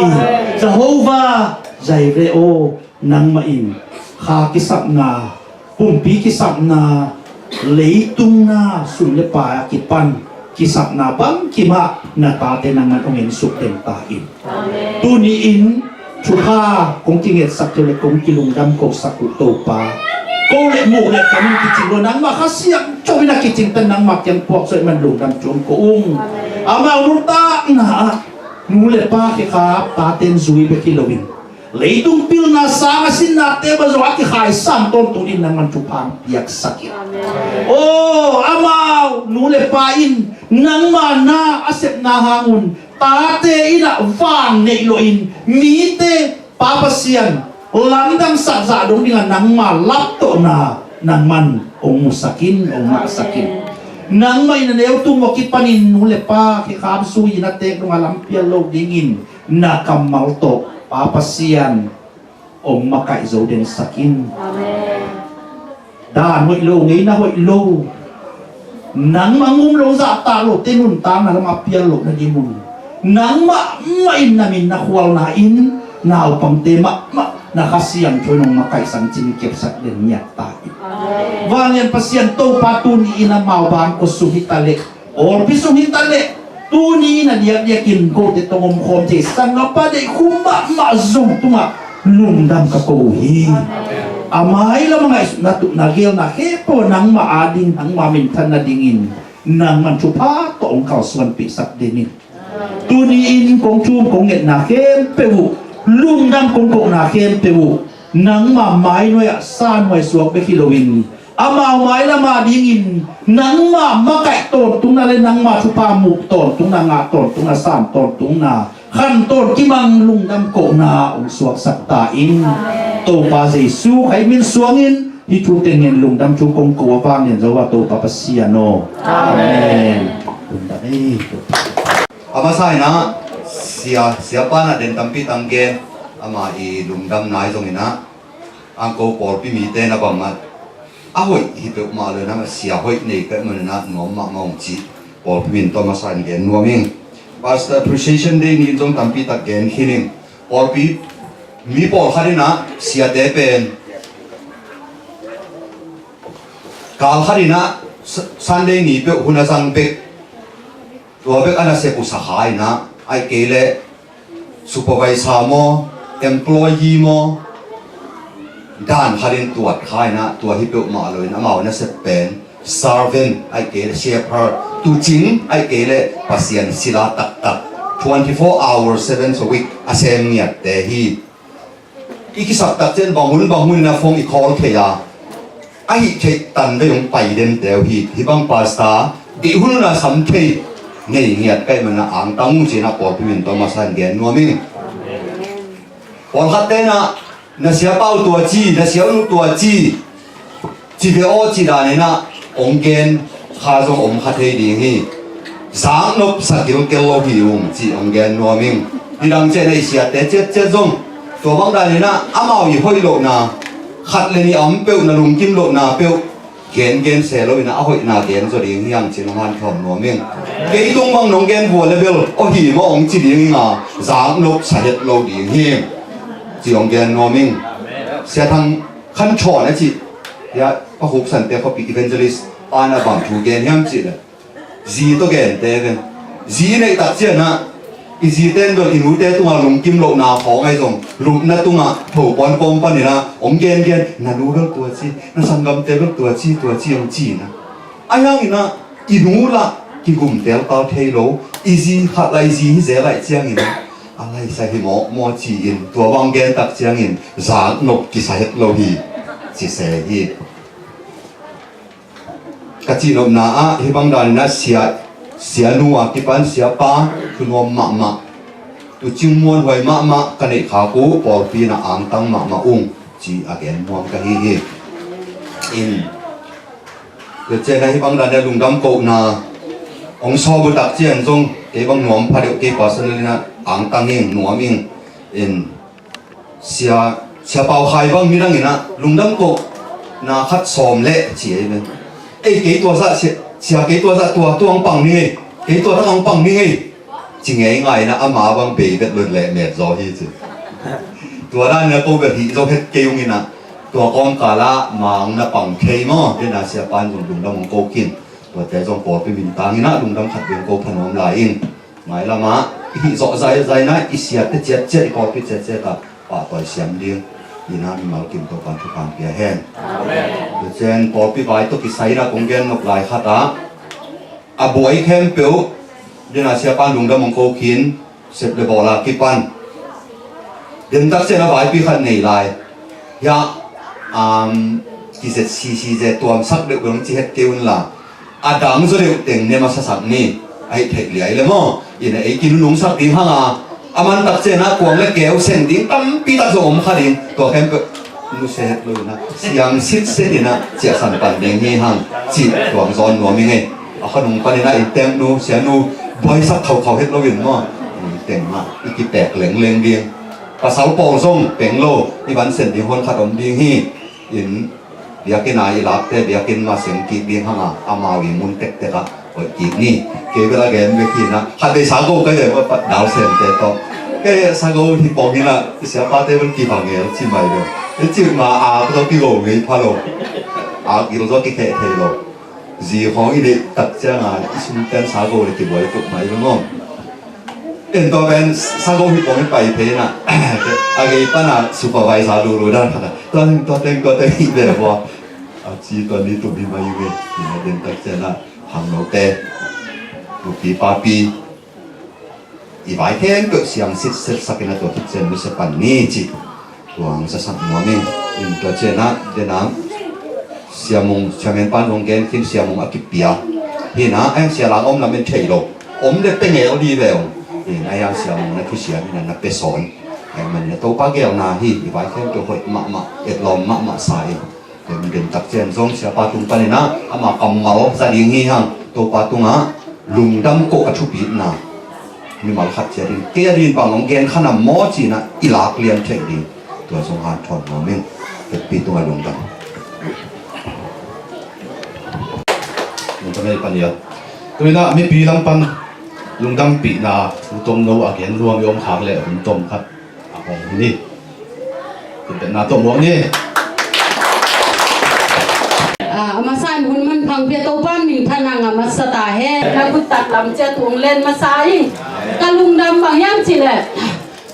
Jehovah Jireh aw, nangmah in kha kisapna, pumpi kisapna, leitung na sum le pai a kipan kisapna bangkimah na tate nangman hong ensuk den ta in. Tuni in thupha kong kingetsak thei le kong kilungdam kohsak uh Topa, ko le muh le ka nung kicing lo, nangmah Kha Siangtho in a kicingtan nangmah kiang puak suai man lungdam tuang ko ung. Amau nuntakna ah nu le pa khekhap taten zui bek hi loin leitung pilna sang a sinnate bang zong a kikhai sam tawntung in nangman thupha piaksak in. Aw, amau nu le pa in nangma na a sepna hangun tate in a vang neih loin mite Pa Pasian lamdang sakzah dong dingah nangma laptohna nangman hong musak in, hong ngahsak in. Nangmah in a neutu mawh kipanin nu le pa khekhap zui in a teek dongah lampial lo dingin na kammal tawh Pa Pasian hong makaih zo densak in. Dan hoih lo, ngeina hoih lo, nangmah ngum lo zahtak lote nuntakna lamah pial loh nadingun nangmah mah in na min na khualna in naupangte mahmah na Kha Siangtho in hong makaihsak cin kepsak den ngiat ta in. Vanglian Pasian Topa, tuni in amau bang ko sung hi ta leh, pawlpi sung hi ta leh, tuni in a diakdiakin kote tawh om khawm thei sanggampa deih khum mahmah zong tungah lungdam ka ko uh hi. A mailam a ngaihsutna, tuhna, geelna khempeuh nangmah ading, nangmah minthan nadingin nangman thupha tawh hong kalsuanpihsak den in. Tuni in kong thum kong ngetna khempeuh uh, lungdam kong kohna khempeuh uh nangmah mainuai ah sa nuai suak bek hi loin amau mailam adingin nangmah makaih tawntungna le nangmah thupha muh tawntungna, ngah tawntungna, sam tawntungna, khan tawn kimang lungdam kohna hong suaksak ta in. Topa Jesu Khazih min suangin hih thu tengin lungdam thu kong ko a, vanglian Jehovah Topa Pasian aw. Amen. Lungdam ei. A masa in ah sia, siapa in ah den tampi tang gen, ama i lungdam nai zongin ah, angko pawlpi mite na bang mah a hoih hi peuhmah lo in ah, sia hoih nei peuhmah lo in ah nuam mahmah ung cih pawlpi min tawh a masa in gen nuam ing. Pastor Appreciation Day ni in zong tampi tak gen khin ing. Pawlpi mi pawlkhat in ah siate pen kal khat in ah Sa-, Sunday ni peuh hun a zang bek, tua bek a nasep uh sa kha in ah, ahih kei leh supervisor maw, employee maw, dan khat in tuat kha in ah, tua hi peuhmah lo in amau nasep pen servant, ahih kei leh shepherd, tuucing, ahih kei leh Pasian sila taktak, twenty-four hours, seven days a week a sem ngiatte hi. I kisap tak ciang bang hun bang hun in a phone i call thei a, a hih theih tan vei hong pai den teu hi. Hih bang pastor deih hun hun a sam thei nei ngiat ka hih manin a angtang uh ci-in a pawlpi min tawh a masa in gen nuam ing. Pawlkhatte in ah na siapa uh tua ci, na sianu tua ci, ci ve aw cih dan in ah hong gen kha zong om kha thei ding hi. Zaknop sa kilkel lo hi ung cih hong gen nuam ing. Nidang ciang ah i siate ciatciat zong Tua bang danin ah amau i hoih lohna khat le nih a om peuh, na lungkim lohna peuh gengen se loin ah a hoihna gen zaw ding hi hang cih hong hanthawn nuam ing. Kei tung bang nong gen vua le bel aw hi maw hong ci ding ing a, zaknop sa het lo ding hi cih hong gen nuam ing. Sia Thang Khan Thawn a cih, ya, Pa Khuk Sante khuapi evangelist pa in a bang thu gen hiam cih leh, zi tawh gente ve. Zi i neih tak ciangin ah i zite in bel i nute tungah lungkim lohna khawng ahi zong, lupna tungah tho puan kawm panin ah hong gengen, na nu bel tua ci, na sanggamte bel tua ci, tua ci hong ci in ah. Ahi hangin ah i nu lah kigum teltal thei lo, i zi khat lah i zi hi zel ahih ciangin ah a laisa hi mawkmawk ci-in, tua bang gen tak ciangin zaknop kisa het lo hi ci se hi. Ka cihnopna ah hih bang danin ah sia, sia nu a kipan sia pa thunuam mahmah, tucing muanhuai mahmah ka neih khak uh pawlpi in ah angtang mahmah ung ci a gen nuam ka hi hi. In, tua ciangin ah hih bang danin ah lungdam kohna hong sawp uh tak ciang zong kei bang nuam pha deuh, kei personal in ah angtang ing, nuam ing. In, Sia, Sia Pau Khai bang midang in ah lungdam kohna khat sawm leh ci ei ve. Ei, kei tua zah sia, sia kei tua zah tua, tua hong pang ning ei, kei tua tak hong pang ning ei ci ngeingai in ah ama bang bei vet lut leh met zaw hi ci. Tua danin ah ko bel hih zaw het kei ung in ah, tua kawmkal ah Mang na pang thei maw, den ah sia pan zong lungdam hong ko khin. Tuate zong pawlpi min tangin ah lungdam khat beng ko pha nuam lai ing. Mailam ah i hih zawh zaizai na, i siatte ciatciat, i pawlpi ciatciat ah pahtawi siam ding in ah mimal kim Topa'n thupha pia hen. Amen. Tua ciang pawlpi vai tawh kisai in ah kong gen nop lai khat ah a buai khempeuh, den ah sia pan lungdam hong ko khin, sep le bawl a kipan den tak ciang a vaipi khat nei lai. Hiah, um, kizet sisi ze tuamsak deuh bel hong ci het kei un la, a dang zaw deuh teng ne masasak ni, ahi theih liai le maw. In ah ei kinunungsak ding hang a, a man tak ciang ah kuang le keu seng ding tampi tak zong om kha ding. Tua khempeuh nusia het lo in ah, siang sitset in ah ciahsan pan ding hi hang cih tuang zawn nuam ing ei. A khanung panin ah innteeknu, sianu buaisak khaukhau het lo in maw, innteek mah i kipek lengleng ding. Pasal pawl zong peng lo, i van sen ding hon khat om ding hi. In, biakinn a i lakte biakinn mah seng kik ding hang a, amau i mun tektek ah hoih kik ni. Kei bel a gen bek hi in ah, khat vei sago ka gen mah pat dal sente tawh, kei sago hi pawng hi in ah, i siapate bel kivangel ci mai lo. I cih ma a ka tawh kigo ngei pha lo. A gil zaw kikheh thei lo. Zi khawng i neih tak ciang a i sum pen sago le kibuai tuk mai lo maw. En tua pen sago hi pawng i pai phei in ah, a gei pan a supervisor lulu dan khat ah, tua teng, tua teng, tua teng hi ve vua. A ci tua ni tum hi mai ve. Ina den tak ciang ah hang note, nupi papi, i vai khempeuh siang sitset sak in ah tua khit ciang nusia pan ni cih tuang zasak nuam ing. In tua ciang ah den ah Sia Mung, Sia Men pan hong gen khin, Sia Mung a kipia hi in ah, a hiang Sia Lang om lam in thei lo, om le pia ngel dih ve ung. In a hiang Sia Mung na thusiam in ah na pia sawn. Ahih manin ah Topa geelna hi, i vai khempeuh hoih mahmah, etlawm mahmah sa in. Tua den tak ciang zong siapa tung panin ah ama kammal za ding hi hang, Topa tungah lungdam koh a thupitna. Mimal khat ciat in, kei a din bang hong gen kha na maw ci in ah i lak lian theih ding. Tua zong hanthawn nuam ing. Hehpih tungah lungdam. Lungdam ei panial. Tu in ah mipi lam pan lungdampihna thu tomno a gen nuam i om khak leh hun tom khat a hong hi ni. Khut betna tawh muak ni. Ah, a masa in hun manpha hong pia Topa minthanna ngah masa ta hen. Na khut taklam ciat uh hong len masa ing. Ka lungdam bang hiam cih leh,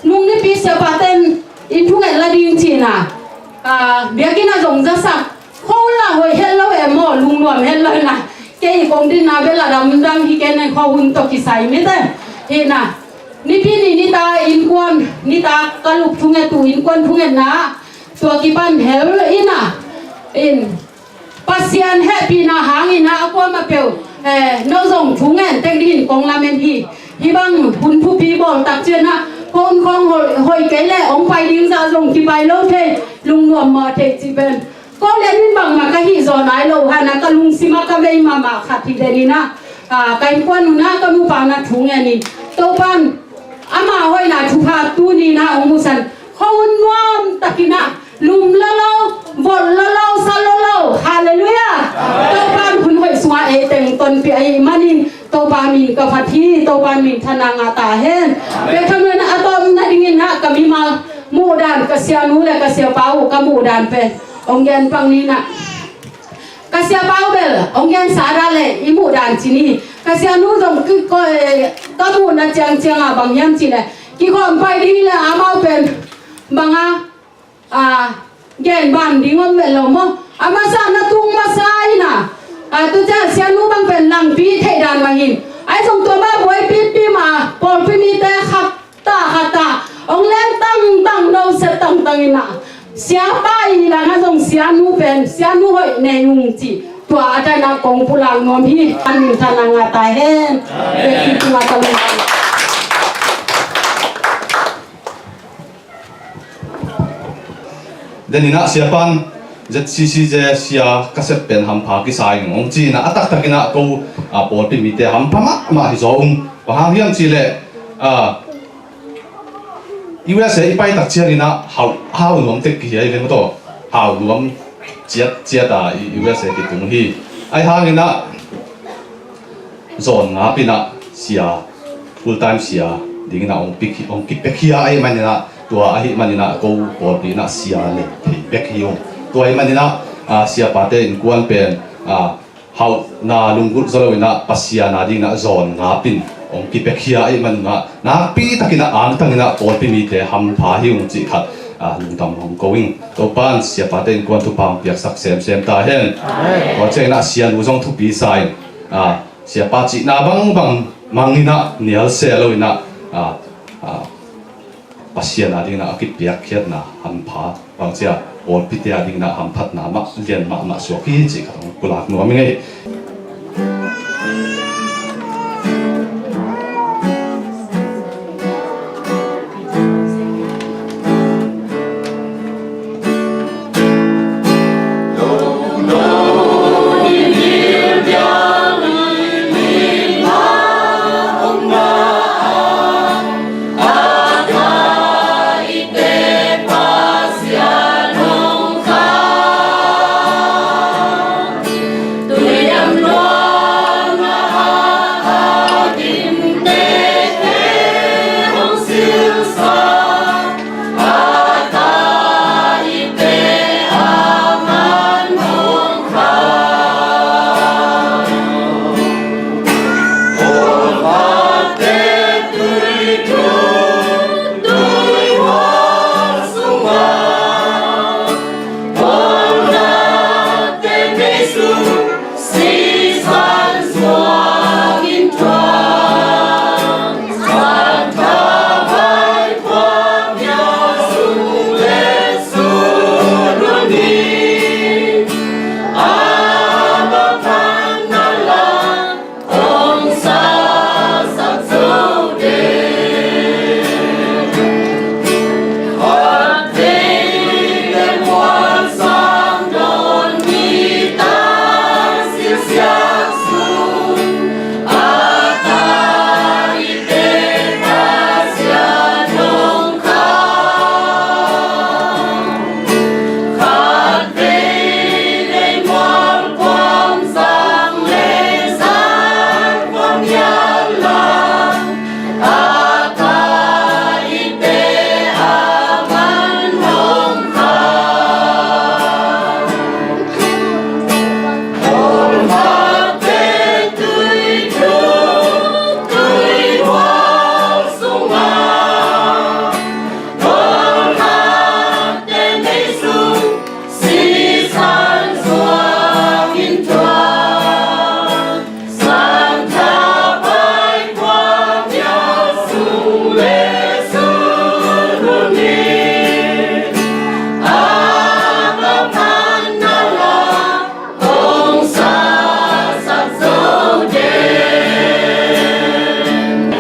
nung nipi siapate'n inn thunget la ding ci in ah, ah, biakinn ah zong zasak. Kho lah hoih het lo e maw, lungnuam het lo in ah. Kei kong dinna bel a damdam hi kei nen, khuahun tawh kisai mite hi in ah. Nipi ni nitak innkuan, nitak ka lup thunget uh innkuan thungetna ah tua kipan hel in ah, in, Pasian hehpihna hangin ah a kuamah peuh, eh, no zong thungen tek dingin kong lamen hi. Hih bang hun thupi bawl tak ciang ah, kong khawng hoih, hoih kei leh hong pai ding zah zong kipai lo thei, lungnuam mah thei cih pen ko lian in bangmah ka hih zaw nai lo, hana ka lungsim ah ka vei mahmah khat hi den in ah, ah, ka innkuan un ah ka nupa na thungen in, Topa'n ama hoihna thupha tuni in ah hong musak. Ko un nuam takin ah lum lolo, vot lolo, sa lolo. Halleluiah. Topa in hun hoih sungah ei teng tonpih ahih manin Topa min ka phat hi. Topa min thana ngah ta hen. Bek tham lo in ah a tawpna dingin ah ka mimal muhdan, ka sianu le ka siapa uh ka muhdan pen hong gen pak ni in ah. Ka siapa uh bel hong gensa dah leh i muhdan ci ni. Ka sianu zong ki, ko, eh, ka muhna ciangciang ah bang hiam cih leh kikhawm pai ding leh amau pen bang a, ah, gen ban ding om mel lo maw. A masa na tung masa in ah, ah, tu ciang sianu bang pen langpi theih dan mah in, ahi zong tua mah buai pipi mah pawlpi mite khap ta khat ah hong leng tangtang, no se tangtang in ah, siapa i langah zong sianu pen sianu hoih nei ung cih tua a dan ah kong pulak nuam hi. An min thana ngah ta hen. Bek hi tungah ta lung. Den in ah siapan Z C C Z sia ka sep pen hampha kisa ing hong ci in ah, a taktak in ah ko, ah, pawlpi mite hampha mahmah hi zaw ung. Bang hang hiam cih leh, ah, U S A i pai tak ciangin ah hau, hau nuam tek kihi a i veng tawh. Hau nuam ciat ciat a i U S A kitung hi. Ahi hangin ah zawn ngap in ah sia, full time sia dingin ah hong pik, hong kipia khia ahih manin ah, tua ahih manin ah ko pawlpi in ah sia lei thei bek hi ung. Tua ahih manin ah, ah, siapate innkuan pen, ah, hauhna lunggulh zaw lo in ah Pasian a dingin ah zawn ngap in hong kipia khia ahih manin ah nakpi takin ah angtang in ah pawlpi mite hampha hi ung cih khat, ah, lungdam hong ko ing. Topa in siapate innkuan thupha hong piaksak semsem ta hen. Amen. Tua ciangin ah sianu zong thupi sa in, ah, siapa cihna bangbang mang in ah nial se lo in ah, ah, ah, Pasian a dingin ah a kipiakkhiatna hampha, bang ci a, pawlpite a dingin ah hamphatna mah lian mahmah suak hi cih khat hong pulak nuam ing ei.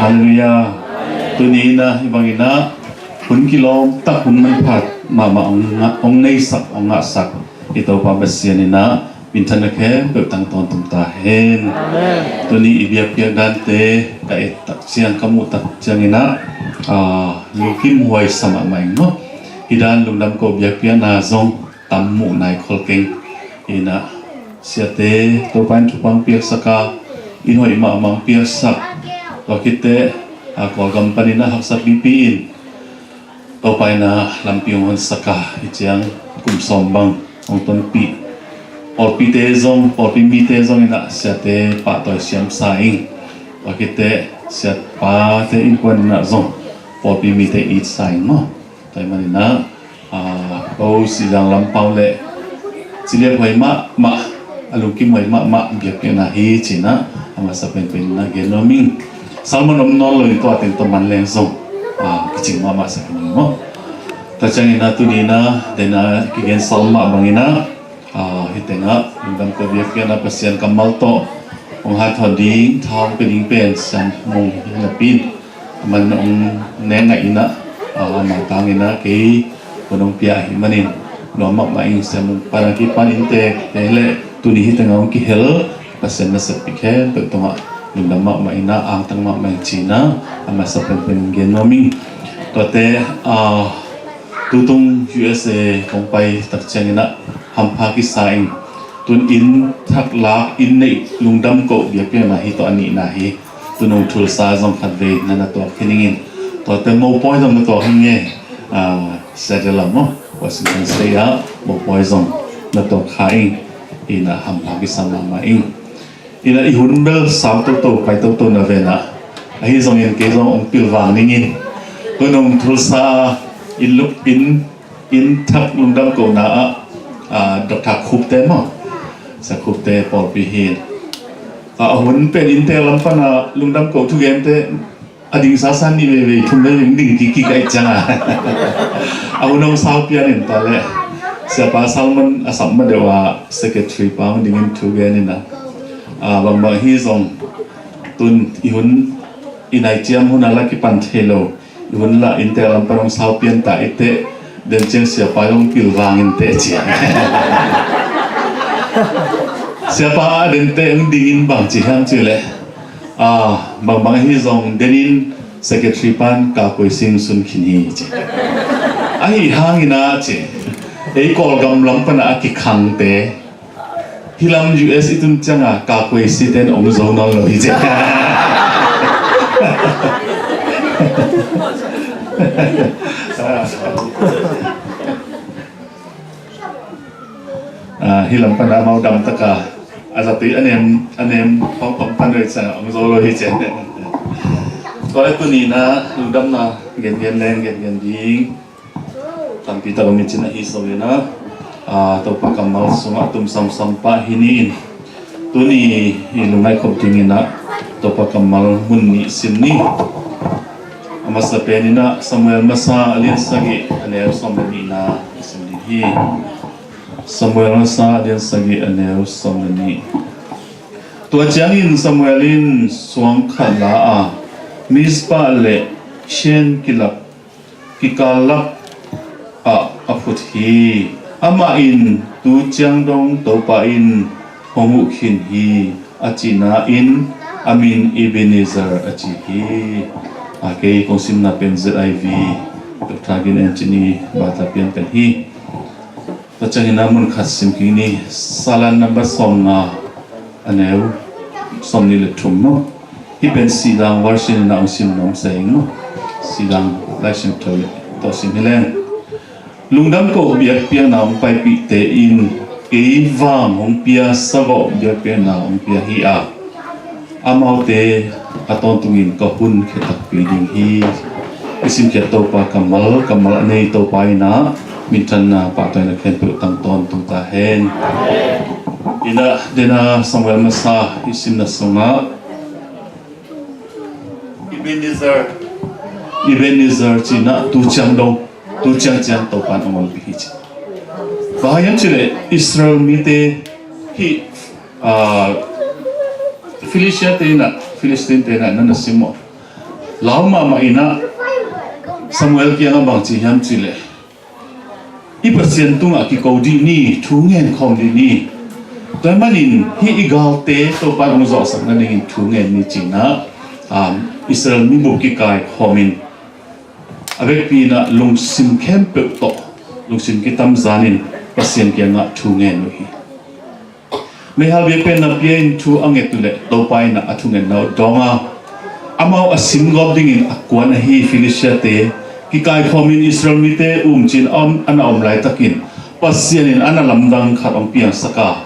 Halleluiah. Tuni in ah hih bangin ah hun kilawm tak, hun manpha mahmah hong ngah, hong neisak, hong ngahsak i Topa Pasian in ah minthanna khempeuh tang tawntung ta hen. Amen. Tuni i biakpiak dante ka et tak ciang, ka muh tak ciangin ah, ah, lungkim huai sa mahmah ing maw. Hi dan lungdam ko biakpiakna zong tam muh nai khol keng. Inah siate Topa in thupha piaksak a, inn hoih mahmah piaksak, tua khit teh a Kawlgam panin a haksa pipi in Topa in a lampi hong honsak a, hi ciang kum sawm bang hong tonpih. Pawlpite zong, pawlpi mite zong inah siate pahtawi siamsa ing. Tua khit teh siapate innkuan inah zong pawlpi mite itsa ing maw. Tua ahih manin ah, ah, ko Sidang Lampau le ci liat huai mahmah, a lungkim huai mahmah biakpiakna hi ci-in ah, a masa penpen inah gen nuam ing. Sermon om nawn lo in tua teng tawh man leng zong, ah, kicing mahmah sak ing maw. Tua ciangin ah tuni inah, den a kigen sermon bangin ah, ah, hi teng ah lungdam ko biakpiakna Pasian kammal tawh hong hanthawn ding, tha hong pia ding pen Sian Mung hi napi in, aman hong nek ngaih inah, ah, ama tangin ah kei hun hong pia ahih manin nuam mahmah ing. Sian Mung pan a kipan inntekte le tuni hi teng ah hong kihel Pasian nasep pi khempeuh tungah lungdam mahmah inah, angtang mahmah ing ci-in ah, a masa penpen gen nuam ing. Tuate, ah, tutung U S A kong pai tak ciangin ah hampha kisa ing. Tun inn thak lak, inn neih lungdam ko biakpiakna hi tawh a nihna hi. Tun hong Tulsa zong khatvei na na tuak khin ing in. Tuate mopawi zong na tuak hi ing e. Ah, Seattle lam maw, Washington State ah mopawi zong na tuak kha ing. Inah hampha kisa mahmah ing. Inah i hun bel sau toto, pai toto na ve inah. Ahi zongin kei zong hong pilvang ning in. Tun hong Tulsa inn luk, inn, inn thak lungdam kona ah, ah, Doctor Khupte maw, Sia Khupte pawlpi hi in. Ah, a hun pen innte lam pan a lungdam ko thugente a ding sasa nih veivei, thum veivei ding kik kik ahih ciang a, a hun hong sau pian in ta leh, siapa sermon a sap ma deuh a secretary pa hong dingin thu gen inah, ah, bangbang hi zong tun i hun i nai ciam hun a la kipan thei lo, i hun la innte lam pan hong sau pian ta i teh, den ciang siapa hong pilvang in teh ci a. Siapa a den teh hong dingin bang ci hiam cih leh, ah, bangbang hi zong den in secretary pan ka kuai sing sun khin hi ci. Ahi hangin ah ci, ei Kawlgam lam pan a kikhangte, hi lam U S i tun ciang a ka kuai site in om zo nawn lo hi ci. Ah, hi lam pan a amau dam tak a, a zatui a nem, a nem pangpang pan rei ciang a om zo lo hi ci. Tua leh tuni inah lungdamna gengen leng gengen ding tampi tak om i cih ahi zongin ah, ah, Topa kammal sungah tum samsam pah hi ni in, tuni i lungngaih khop dingin ah Topa kammal mun nih sim ni. A masa pen inah Samuel masa a lian sagih a neu sawm le nihna sim ding hi. Samuel masa a lian sagih a neu sawm le nih. Tua ciangin Samuel in suang khat la a, Mizpah le Shen kilak, kikal lak ah a phut hi. Amah in, tu ciang dong Topa in hong huh khin hi, a cihna in a min Ebenezer a ci hi. A kei kong simna pen Z I V, Doctor Gin Anthony bata pian pen hi. Tua ciangin a mun khat sim kik ni, Salan number sawm nga a neu sawm nih le thum maw. Hih pen Sidang version in a hong sim nuam sa ing maw. Sidang Lai Siangtho tawh sim hi leng. Lungdam ko biakpiakna hong paipihte in kei vang hong pia sagawh biakpiakna hong pia hi a, amaute a tawntungin ka hun khia takpi ding hi. I simkhiat Topa kammal, kammal a nei Topa in a minthanna pahtawina khempeuh tang tawntung ta hen. Inah, dena Samuel masa i simna sungah Ebenezer, Ebenezer cihna tu ciang dong, tu ciang ciang Topa in hong ompih hi ci. Bang hang hiam cih leh Israel mite hih, ah, Philistia te inah, Philistine te inah na na sim maw. Lau mahmah inah Samuel kiangah bang ci hiam cih leh, i Pasian tungah kiko dih ni, thu ngen khawm dih ni. Tua ahih manin hih i galte Topa in hong zawhsak nadingin thu ngen ni ci-in ah, um, Israel mibup kikai khawmin a vekpi inah lungsim khempeuh tawh lungsim kitamzan in Pasian kiangah thu ngen uh hi. Meihal biakpiakna pia in thu a nget uh leh Topa in a thungetna uh dawng a, amau a simgawp dingin a kuan ahi Filistia-te kikaikhawmin Israel mite umcin a om, a na om laitakin Pasian in a na lamdang khat hong piangsak a,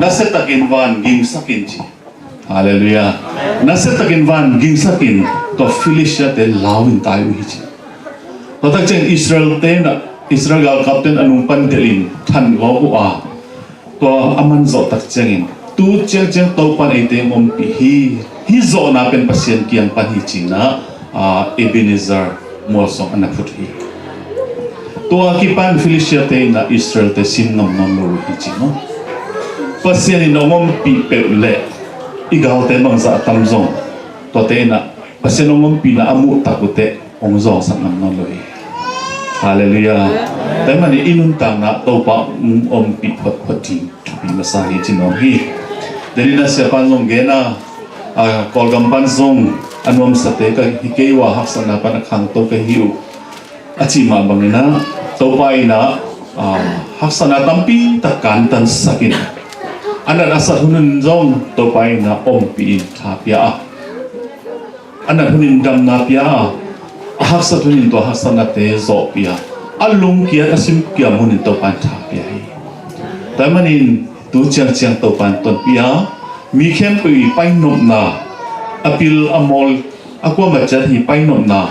nasiatakin van gingsakin ci. Halleluiah. Nasiatakin van gingsakin tua Filistia-te lau in tai uh hi ci. Tua tak ciang Israel-te na, Israel galkapte na nung pan delhin than gawp uh a, tua a man zawh tak ciangin tu ciangciang Topan eite hong ompih hi. Hih zawhna pen Pasian kiang pan hi ci-in a, Ebenezer mualsawng a na phut hi. Tua kipan Filistia-te in a Israel-te sim ngam nawn lo uh hi ci maw. Pasian in hong ompih peuh leh i galte bangzah a tam zong tuate in a Pasian hong ompihna a muh tak uh teh hong zawngsak ngam nawn lo hi. Halleluiah. Tua ahih manin i nuntakna Topa hong ompih photphot ding thupi masa hi ci nuam hi. Delhi na siapan zong gen a, a, Kawlgam pan zong a nuamsate ka hi kei uh a, haksatna pan a khangto ka hi uh a cih mah bangin a, Topa in a, a, haksatna tampi tak kantansak in a, a nat a sat hun in zong Topa in a ompih in tha pia a, a nat hunin damna pia a, a haksat hunin tua haksatnate zawhpih a, a lungkiat a simkiam hunin Topa in tha pia hi. Tua ahih manin tu ciangciang Topa in tonpih a, mi khempeuh i painopna, a pil a mawl, a kuamah ciat hi painopna,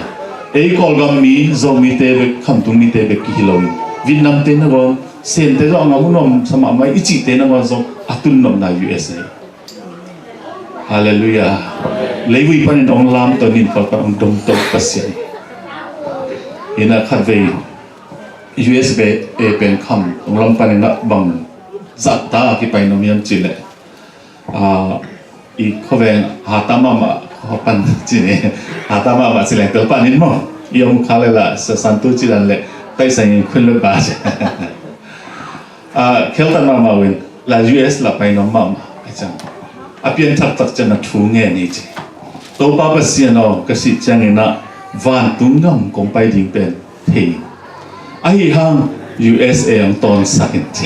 ei Kawlgam mi, Zomite bek, Khamtung mite bek kihi loin Vietnamte nangawn, Sente zong a ngam uh nuam sa mahmah i cihte nangawn zong a tunnopna U S A hi. Halleluiah. Leivui panin hong lamto, nin pal pan hong domto Pasian hi. Hi in a, khatvei U S A pen kham hong lam panin a bang zahta kipainom hiam cih leh, a, i khuaveng hata mahmah, khuapan cih ni, hata mahmah cih leng tel panin maw, i om kha leh lah sa san tu cih dan leh taisang in khun leh ba cih. A, kheltan mahmah uh in, la U S la painom mahmah a ciang, a pianthak tak ciang a thu ngen hi ci. Topa Pasian aw, ka sih ciangin a vantung gam kong pai ding pen thei, ahi hang U S A hong tawnsak in ci.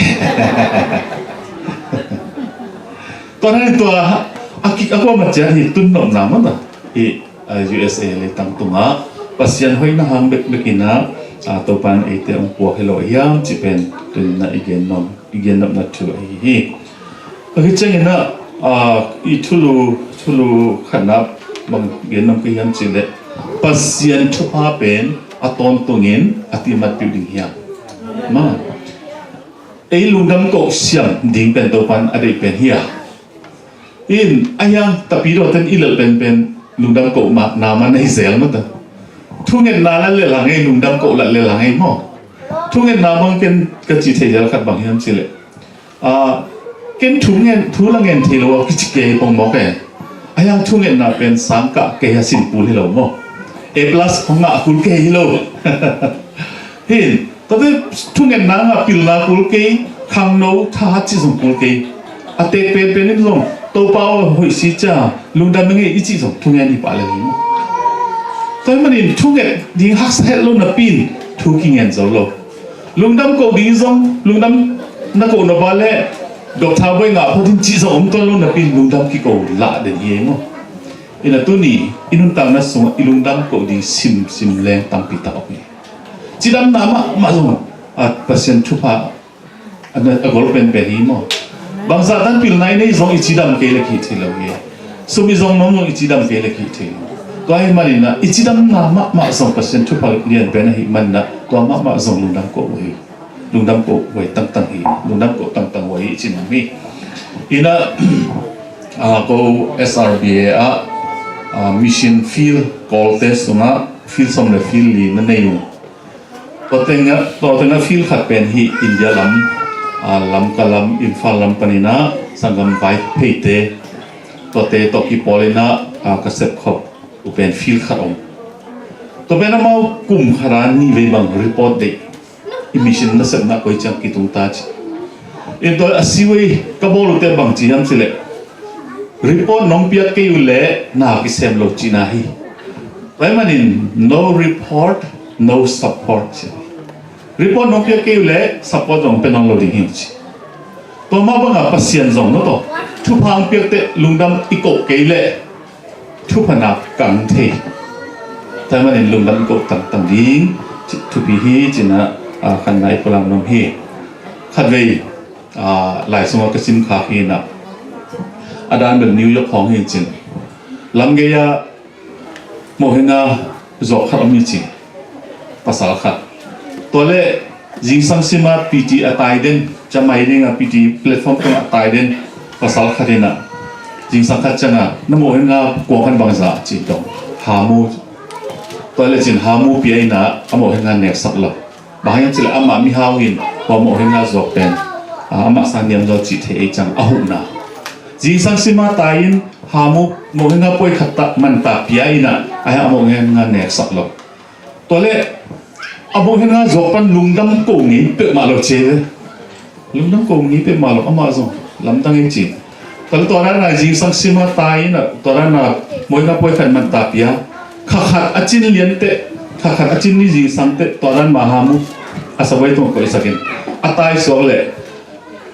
Tua hangin tua a kik a kuamah ciat hi tunnopna mah ta hi. A, U S A leitang tungah Pasian hoihna hang bekbek in a, a, Topa in eite hong puak hi lo hiam cih pen tuni in a i gen nop, i gen nopna thu ahi hi. A, hi ciangin a, a, i thulu, thulu khatna bang gen nop ka hiam cih leh Pasian thupha pen a tawntungin a timatpih uh ding hiam. Ma, ei lungdam koh siam ding pen Topa in a deih pen hi a. In, a hiang tapidaw ten i lel penpen lungdam koh mah na man na hi zel mah ta. Thungetna la lel hang ei, lungdam koh la lel hang ei maw. Thungetna bang ken ka cih thei zel khat bang hiam cih leh, a, ken thu ngen, thu la ngen thei lo a kici kei pong mawk e. A hiang thungetna pen sang kah kei a sin kul hi lo maw. A plus hong ngah kul kei hi lo. Hin, tate thungetna ngah pilna kul kei, khangno thahat cih zong kul kei. A tek penpen in zong Topa aw hoih si cia, lungdam ing ei i cih zong thungen hi pah lel hi. Tua ahih manin thunget ding haksa het lo napi in thu kingen zo lo. Lungdam koh ding zong, lungdam na koh nop a leh doctor buai ngah phot in cih zong om tuan lo napi in lungdam kiko lah den hi ei maw. Ina tuni i nuntakna sungah i lungdam koh ding simsim leng tampi tak om hi. Cidamna mahmah zong a Pasian thupha a, a gol penpen hi maw. Bangzah tan pilna i nei zong i cidam kei leh kihih thei lo hi. Sum i zong nuam zong i cidam kei leh kihih thei lo. Tua ahih manin a i cidamna mahmah zong Pasian thupha lianpen ahih manin a tua mahmah zong lungdam koh uh hi. Lungdam koh huai tangtang hi. Lungdam koh tangtang huai hi i ci nuam hi. Ina, a, ko S R B A ah, a, mission field Kawlte sungah field sawm le field li na nei uh. Tua tengah, tua tengah field khat pen hi India lam, a, Lamka lam, Imphal lam panin a sanggam Vaipheite, tuate tawh kipawlin a, a, ka sepkhop uh pen field khat om. Tua pen amau kum khat a nih vei bang report deih. I mission nasepna koi ciang kitung ta ci. Tua a siwei ka bawl uh teh bang ci hiam cih leh, report nong piak kei uh leh na kisem lo cihna hi. Tua ahih manin no report, no support ci. Report nong piak kei uh leh support zong pia nawn lo ding hi ci. Tua mah bangah Pasian zong no tawh thupha hong piak teh lungdam i koh kei leh thupha nak kang thei. Tua ahih manin lungdam i koh tangtang ding thupi hi ci-in ah, ah, khatna i pulak nuam hi. Khatvei, ah, lai sungah ka sim khak hi-in ah, a dan bel New York khawng hi ci-in, lamgei-ah mohhenga zuak khat om hi ci, pasal khat. Tua leh zingsang sima P T a tai den, ciamai dinga P T platform tungah a tai den pasal khat in ah, zingsang khat ciangah, "Na mohhenga kuang khat bangzah?" ci dong. "Hamu." Tua leh ci-in hamu pia in ah, a mohhenga neksak lo. Bang hang hiam cih leh amah mihau hi-in, tua mohhenga zuak pen, ah, amah sang niam zaw cih thei ei ciang a huhna. Zingsang sima tai-in hamu, mohhenga puai khat ta, man ta pia in ah, a mohhenga neksak lo. Tua leh a mohhenga zuak pan lungdam ko ngei peuhmah lo ci. Lungdam ko ngei peuhmah lo, amah zong lamdang ei ci. Tua leh tua dan a zingsang sima tai in ah, tua dan a mohhenga puai khat man ta pia. Kha khat a cin lian teh, kha khat a cin ni zingsang teh, tua dan mah hamu a sabuai tungah koihsak in, a tai suak leh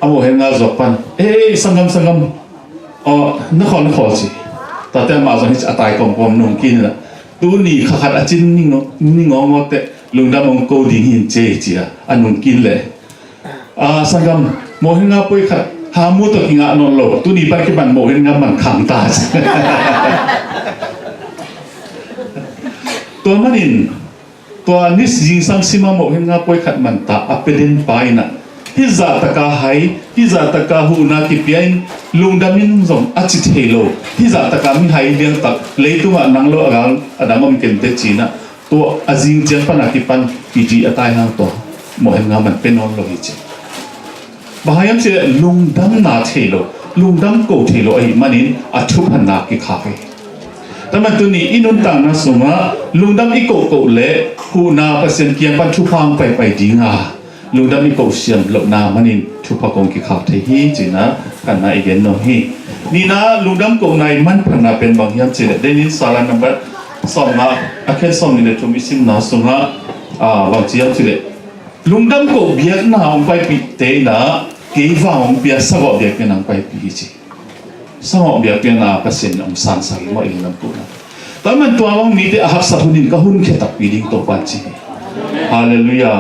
a mohhenga zuak pan, "Ei, sanggam, sanggam. Aw, na khawl, na khawl," ci. Tua teh amah zong hi ci, a tai kawmkawm nungkin in ah, "Tuni kha khat a cin ni ngaw, ni ngawngaw teh lungdam hong ko ding hi ci," ci-a a nungkin leh, "Ah, sanggam, mohhenga puai khat hamu tawh kingah nawn lo, tuni pan kipan mohhenga man khang ta," ci. Tua manin, tua ni zingsang sima mohhenga puai khat man ta a pia den pa in ah, hih zah taka hai, hih zah taka huhna kipia in, lungdam in zong a ci thei lo, hih zah taka mihai liangtak, leitungah nang lo a gal a dang om kei teh ci-in ah, tua a zing ciang pan a kipan P T a tai hang tua mohhenga man pia nawn lo hi ci. Bang hang hiam cih leh lungdamna thei lo, lungdam ko thei lo ahih manin a thupha nak kikhak hi. Tua ahih manin tuni i nuntakna sungah lungdam i kohkoh leh huhna Pasian kiang pan thupha hong paipai ding a, lungdam i koh siam lohna manin thupha kong kikhak thei hi ci-in ah khatna i gen nuam hi. Nihna, lungdam kohna i manphatna pen bang hiam cih leh, Daniel sala number sawmnga, a khen sawmnih leh thum i simna sungah, ah, bang ci hiam cih leh, lungdam koh biakna hong paipihte in ah kei vang hong pia sagawh biakpiakna hong paipih hi ci. Sagawh biakpiakna Pasian in hong sansak hi maw i lungdam kohna. Tua ahih manin tua bang mite a haksat hun in ka hunkhia takpi ding Topa'n ci hi. Halleluiah.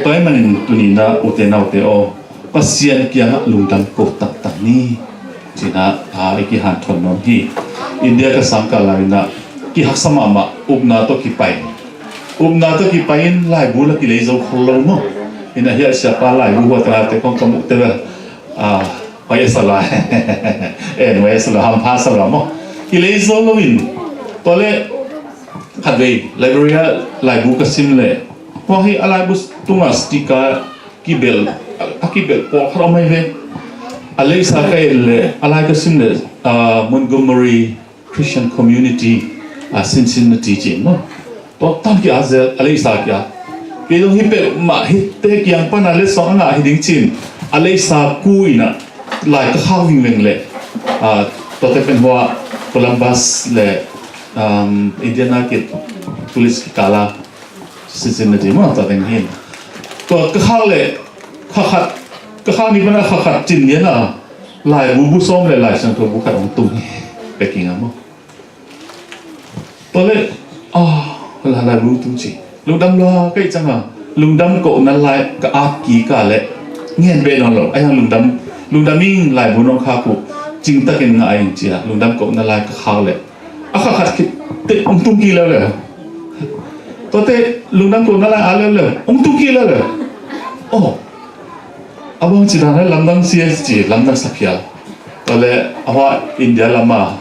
Tua ahih manin tuni-in ah ute naute aw, Pasian kiangah lungdam ko taktak ni. Ci-in ah, ah, i kihanthawn nuam hi. India ka sang kah lai-in ah kihaksa mahmah, upna tawh kipai. Upna tawh kipai-in laibu la kilei zo khol lo maw. Inn ah hiah siapa laibu huat a te kong ka muh te bel, ah, hoi a sa lai. En hoi a sa lai, hampha sa lai maw. Kilei zo lo-in. Tua leh khatvei library ah laibu ka sim leh, hua hi a laibu tungah sticker kibel, a kibel pawlkhat om ahi ve. A leisa ka et leh, a lai ka sim leh, ah, Montgomery Christian Community, ah, Cincinnati ci maw. Tua tan kia zel, a leisa kia. Kei zong hi peuhmah hite kiang pan a letsong a ngah hi ding ci-in, a leisa ku-in ah lai ka khak vingveng leh, ah, tuate pen hua Columbus leh, um, Indiana kei college kikal a, Cincinnati maw, tua teng hi. Tua ka khak leh, kha khat, ka khak ni pan a kha khat cin lian a, laibu bu sawm leh Lai Siangtho bu khat hong tung hi. Packing ah maw. Tua leh, ah, la, laibu tung ci. Lungdam lua ka hih ciangah, lungdam kohna lai ka ak kik a leh, ngen beh nawn lo. Ahi hang lungdam, lungdam ing, laibu nong khak uh, cingtakin ngah ing ci-a, lungdam kohna lai ka khak leh, a kha khat khit teh hong tung kik leuleu. Tuate lungdam kohna lai a leuleu hong tung kik leuleu. Oh, a bang ci dan a lamdang sia ci, lamdang sak phial. Tua leh a hua India lam a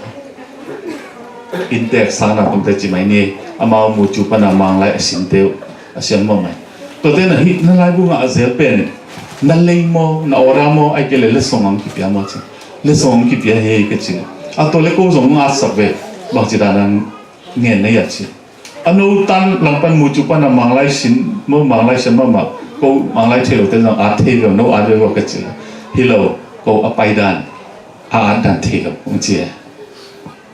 inntek sang na kumte ci mai ni, amau mucu pan a Manglai a sinte uh a siam mawk mai. Tuate na hih na laibu ngah a zel pen na lei maw, na order maw, ahih kei leh letsong hong kipia maw ci. Letsong hong kipia hi ka ci. A tua leh ko zong hong atsak ve, bang ci dan a ngen na hia ci. A no tan langpan mucu pan a Manglai sin maw, Manglai siam mahmah, ko Manglai thei lote zong at thei ve, no at ve maw ka ci. Hi lo, ko a pai dan, a at dan thei lo, hong ci.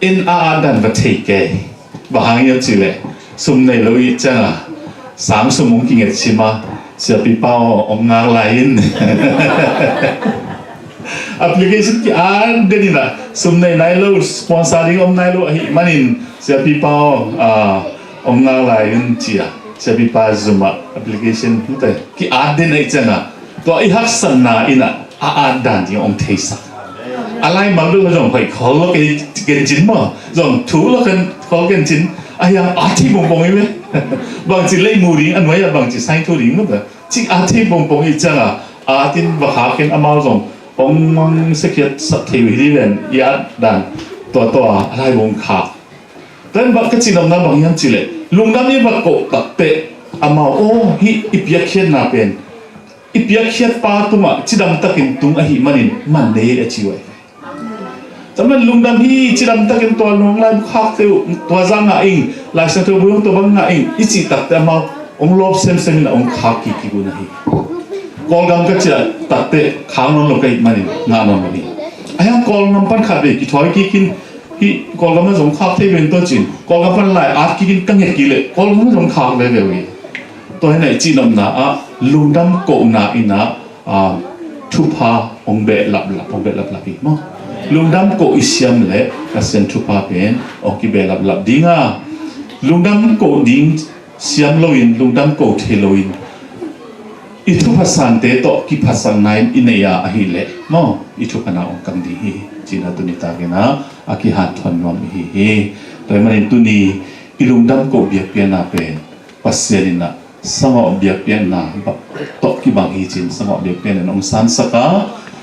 In a at dan va thei kei. Bang hang hiam cih leh, sum nei lo i hih ciangah, sang sum hong kinget sim a, Siapipa aw, om ngak lai in. Application ki-at den in ah, sum nei nai lo, sponsor ding om nai lo ahih manin, Siapipa aw, ah, om ngak lai in ci-a, Siapipa zum ah application ki-at den ahih ciangah, tua i haksatna in ah a at dan ding hong theisak. A laimal deuh zong hoih khol lo kei, gen cin maw, zong thuk lo kei khol gen cin. A hiang a thei pongpong hi ve. Bangci lei mu ding, a nuai ah bangci sign thu ding maw, ci a thei pongpong hi ciangah, a tin va khak in amau zong hong mang sekhiat sak thei uh hi ding ven, i at dan tua tua a lai bong khak. Tua in bang ka cihnopna bang hiam cih leh, lungdam i va koh takteh amau, aw, hih i piakkhiatna pen i piakkhiat pa tungah cidam takin tung ahih manin man nei a ci uh ahi. Tua man lungdam hi, cidam takin tua nung lai khak teh uh, tua zah ngah ing, Lai Siangtho bu hong tua bang ngah ing i cih takteh amau hong lawp semsem in ah hong khak kik kik uh na hi. Kawlgam ka ciah takteh khak nawn lo ka hih manin ngah nawn lo hi. A hiang Kawlgam pan khat vei kithawi kik in, hih Kawlgam ah zong khak thei ven tua cin, Kawlgam pan lai at kik in ka nget kik leh Kawlgam ah zong khak veve uh hi. Tua hi na i cihnopna ah lungdam kohna in ah, ah, thupha hong beh laplap, hong beh laplap hi maw. Lungdam koh i siam leh Pasian thupha pen hong kibeh laplap ding a, lungdam koh ding siam loin, lungdam koh thei loin i thupha sante tawh kiphatsakna in i neih a ahih leh maw, i thuphana hong kang ding hi. Cihna tuni takin ah a kihanthawn nuam i hi hi. Tua ahih manin tuni i lungdam koh biakpiakna pen Pasian in ah sangawh biakpiakna tawh kibang hi cin, sangawh biakpiakna in hong sansak a,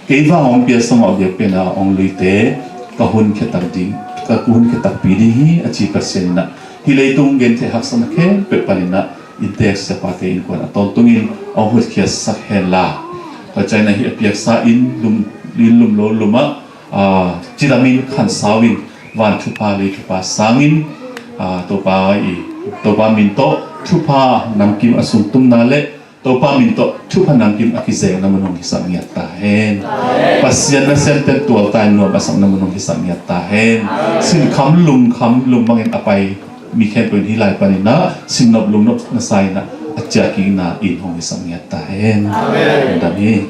kei vang hong pia sangawh biakpiakna hong luite ka hun khia tak ding, ka hun khia takpi ding hi a ci Pasian in ah hih leitung genthei haksatna khempeuh panin ah innteek siapate innkuan a tawntungin hong hutkhiatsak hen la. Tua ciangin ah hih a piaksa inn lum, inn lum lo lum ah, aa, cidamin khansau in van thupha lei thupha sangin, aa, Topa i, Topa min tawh thupha namkim a sungtumna le Topa min tawh thupha namkim a kizekna mun hong hisak ngiat ta hen. Pasian nasemten tualta in nuam a sakna mun hong hisak ngiat ta hen. Sinkham lungkham lum bangin a pai mi khempeuh in hih lai panin ah sinnop lungnop nasa in ah a ciahkikna in hong hisak ngiat ta hen. Amen. Dam hi.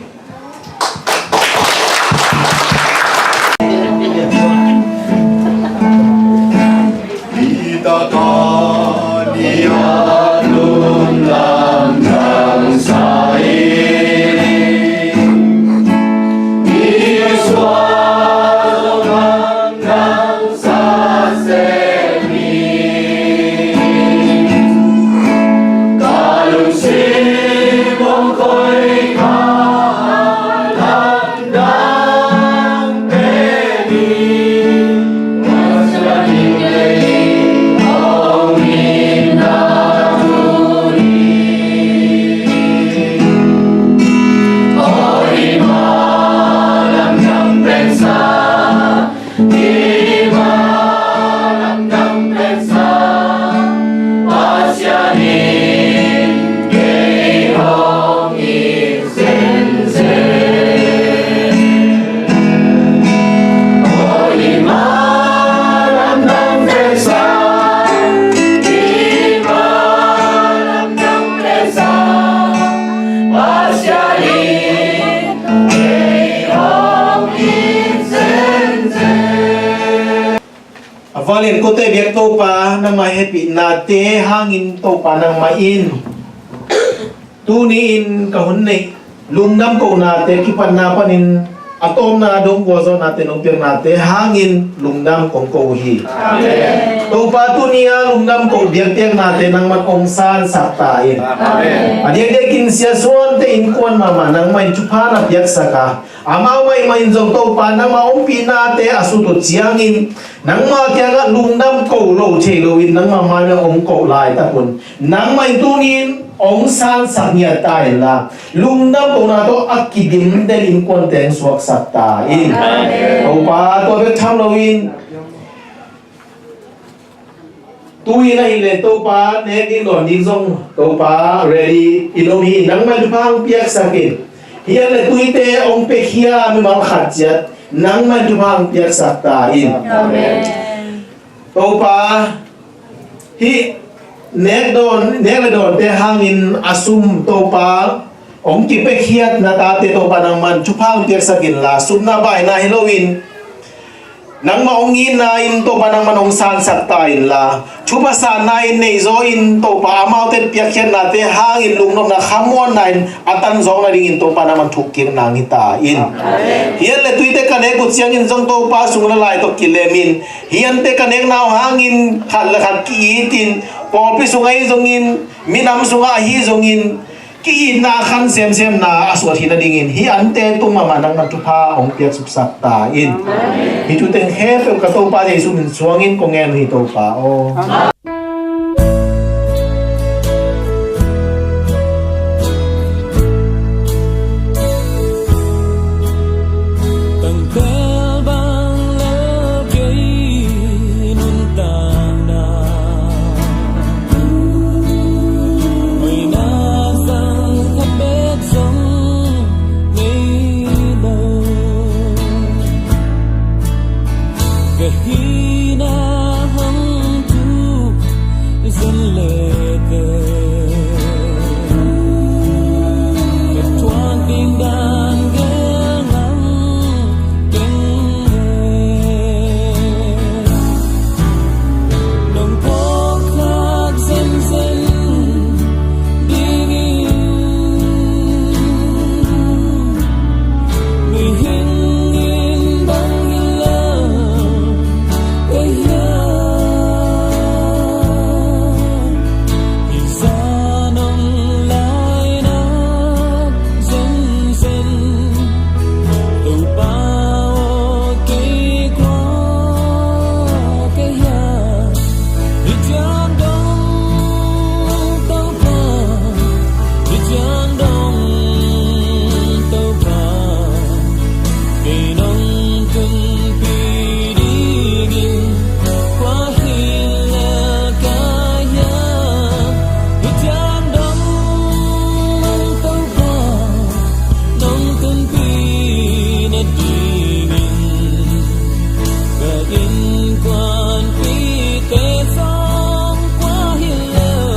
A valen kote biak Topa nangmah hehpihnate hangin Topa nangmah in tuni in ka hun neih lungdam kohnate kipatna panin a tawpna dong gualzawhnate nong piaknate hangin lungdam kong ko uh hi. Amen. Topa tuni a lungdam koh biakpiaknate nangman hong sansak ta in. Amen. A diakdiakin siasuante innkuan mahmah nangmah in thupha na piaksak a, amau mahmah in zong Topa nangmah ompihnate a sut uh ciangin nangmah kiangah lungdam koh lo thei loin nangmah mai-ah hong koh laitak un nangmah in tuni in hong sansak ngiat ta inla, lungdam kohna tawh a kidim den innkuante hong suaksak ta in. Amen. Topa tua bek tham loin tu-in ahih leh Topa nek ding dawn ding zong Topa ready in om hi. Nangmah in thupha hong piaksak in. Hiah le tuite hong piakhia mimal khat ciat nangmah in thupha hong piaksak ta in. Amen. Topa, hih Nek dawn, nek le dawnte hangin a sum Topa hong kipiakkhiat na tate Topa nangman thupha hong piaksak inla, sumna baina hi loin nangmah hong itna in Topa nangman hong sansak ta inla, thupha sanna in neihzaw in Topa amaute piakkhiatnate hangin lungnopna khamuanna in a tanzawk nadingin Topa nangman thukkik nang hi ta in. Amen. Hian le tuite ka nek uh ciangin zong Topa sung le lai tawh kilemin, hiante ka nekna uh hangin khat le khat ki-itin, pawlpi sungah ahi zongin, minam sungah ahi zongin, ki-itna a khan semsemna a suah theih nadingin hih ante tung mahmah nangman thupha hong piaksuksak ta in. Hih thuteng khempeuh ka Topa Jesu min suangin kong ngen uh hi Topa aw. Tangtel bang lel kei nuntakna, hoihna sang khat bek zong nei lo. Ka hihna hong tu zen le te, ka thuak ding dan gel nang keng e. Nong phawkkhak zenzen dingin, mihing in bang hi lo ka hiam. Hih zan hong lainak zenzen, Topa aw, kei kua ka hiam. Hih ciang dong Topa, hih ciang dong Topa, kei nong tunpih dingin kua hi lel ka hiam. Hih ciang dong Topa, nong tunpih nadingin ka innkuanpihte zong kua hi lel,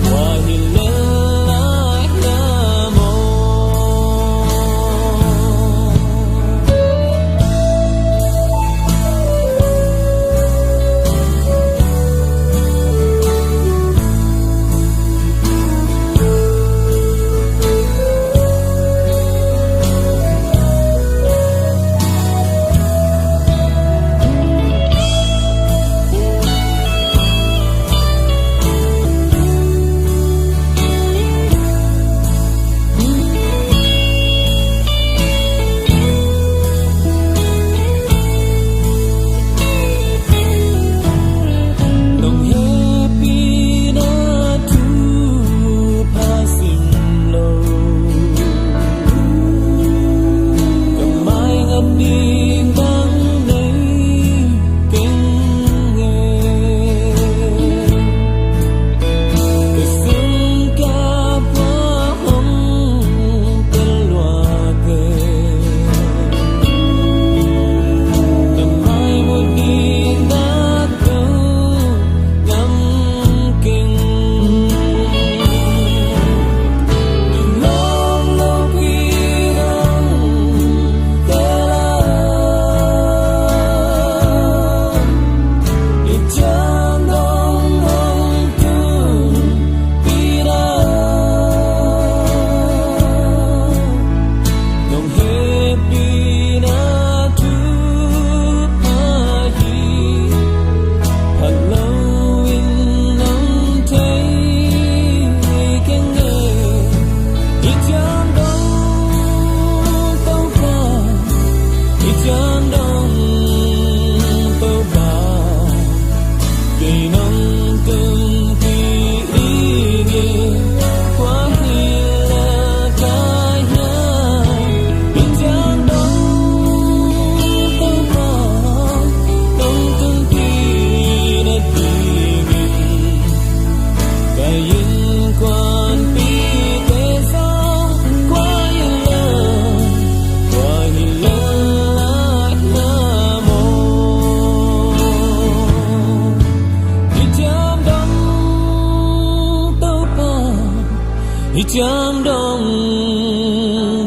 kua hi lel lai hiam aw.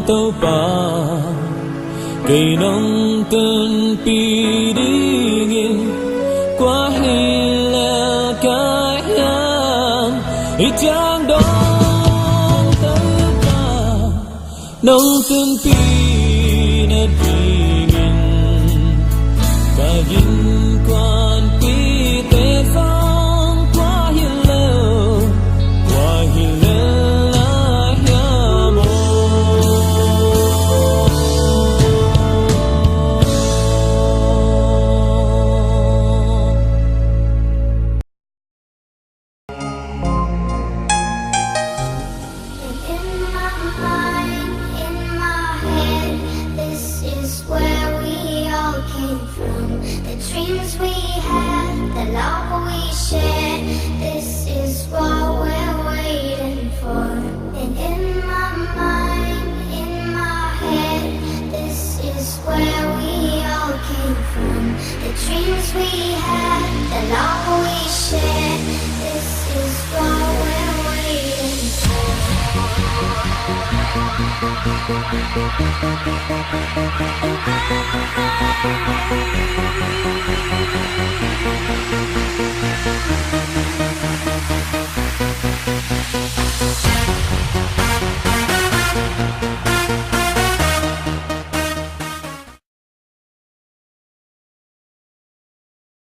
Topa, kei nong tunpih dingin kua hileh ka hiam? I ciang dong Topa, nong tunpih nadingin ka innkuanpihte zong kua hileh, kua hileh lai hiam aw. In my mind, in my head, this is where we all came from. The dreams we had, the love we shared, this is what we're waiting for. And in my mind, in my head, this is where we all came from. The dreams we had, the love we shared, this is what we're waiting for.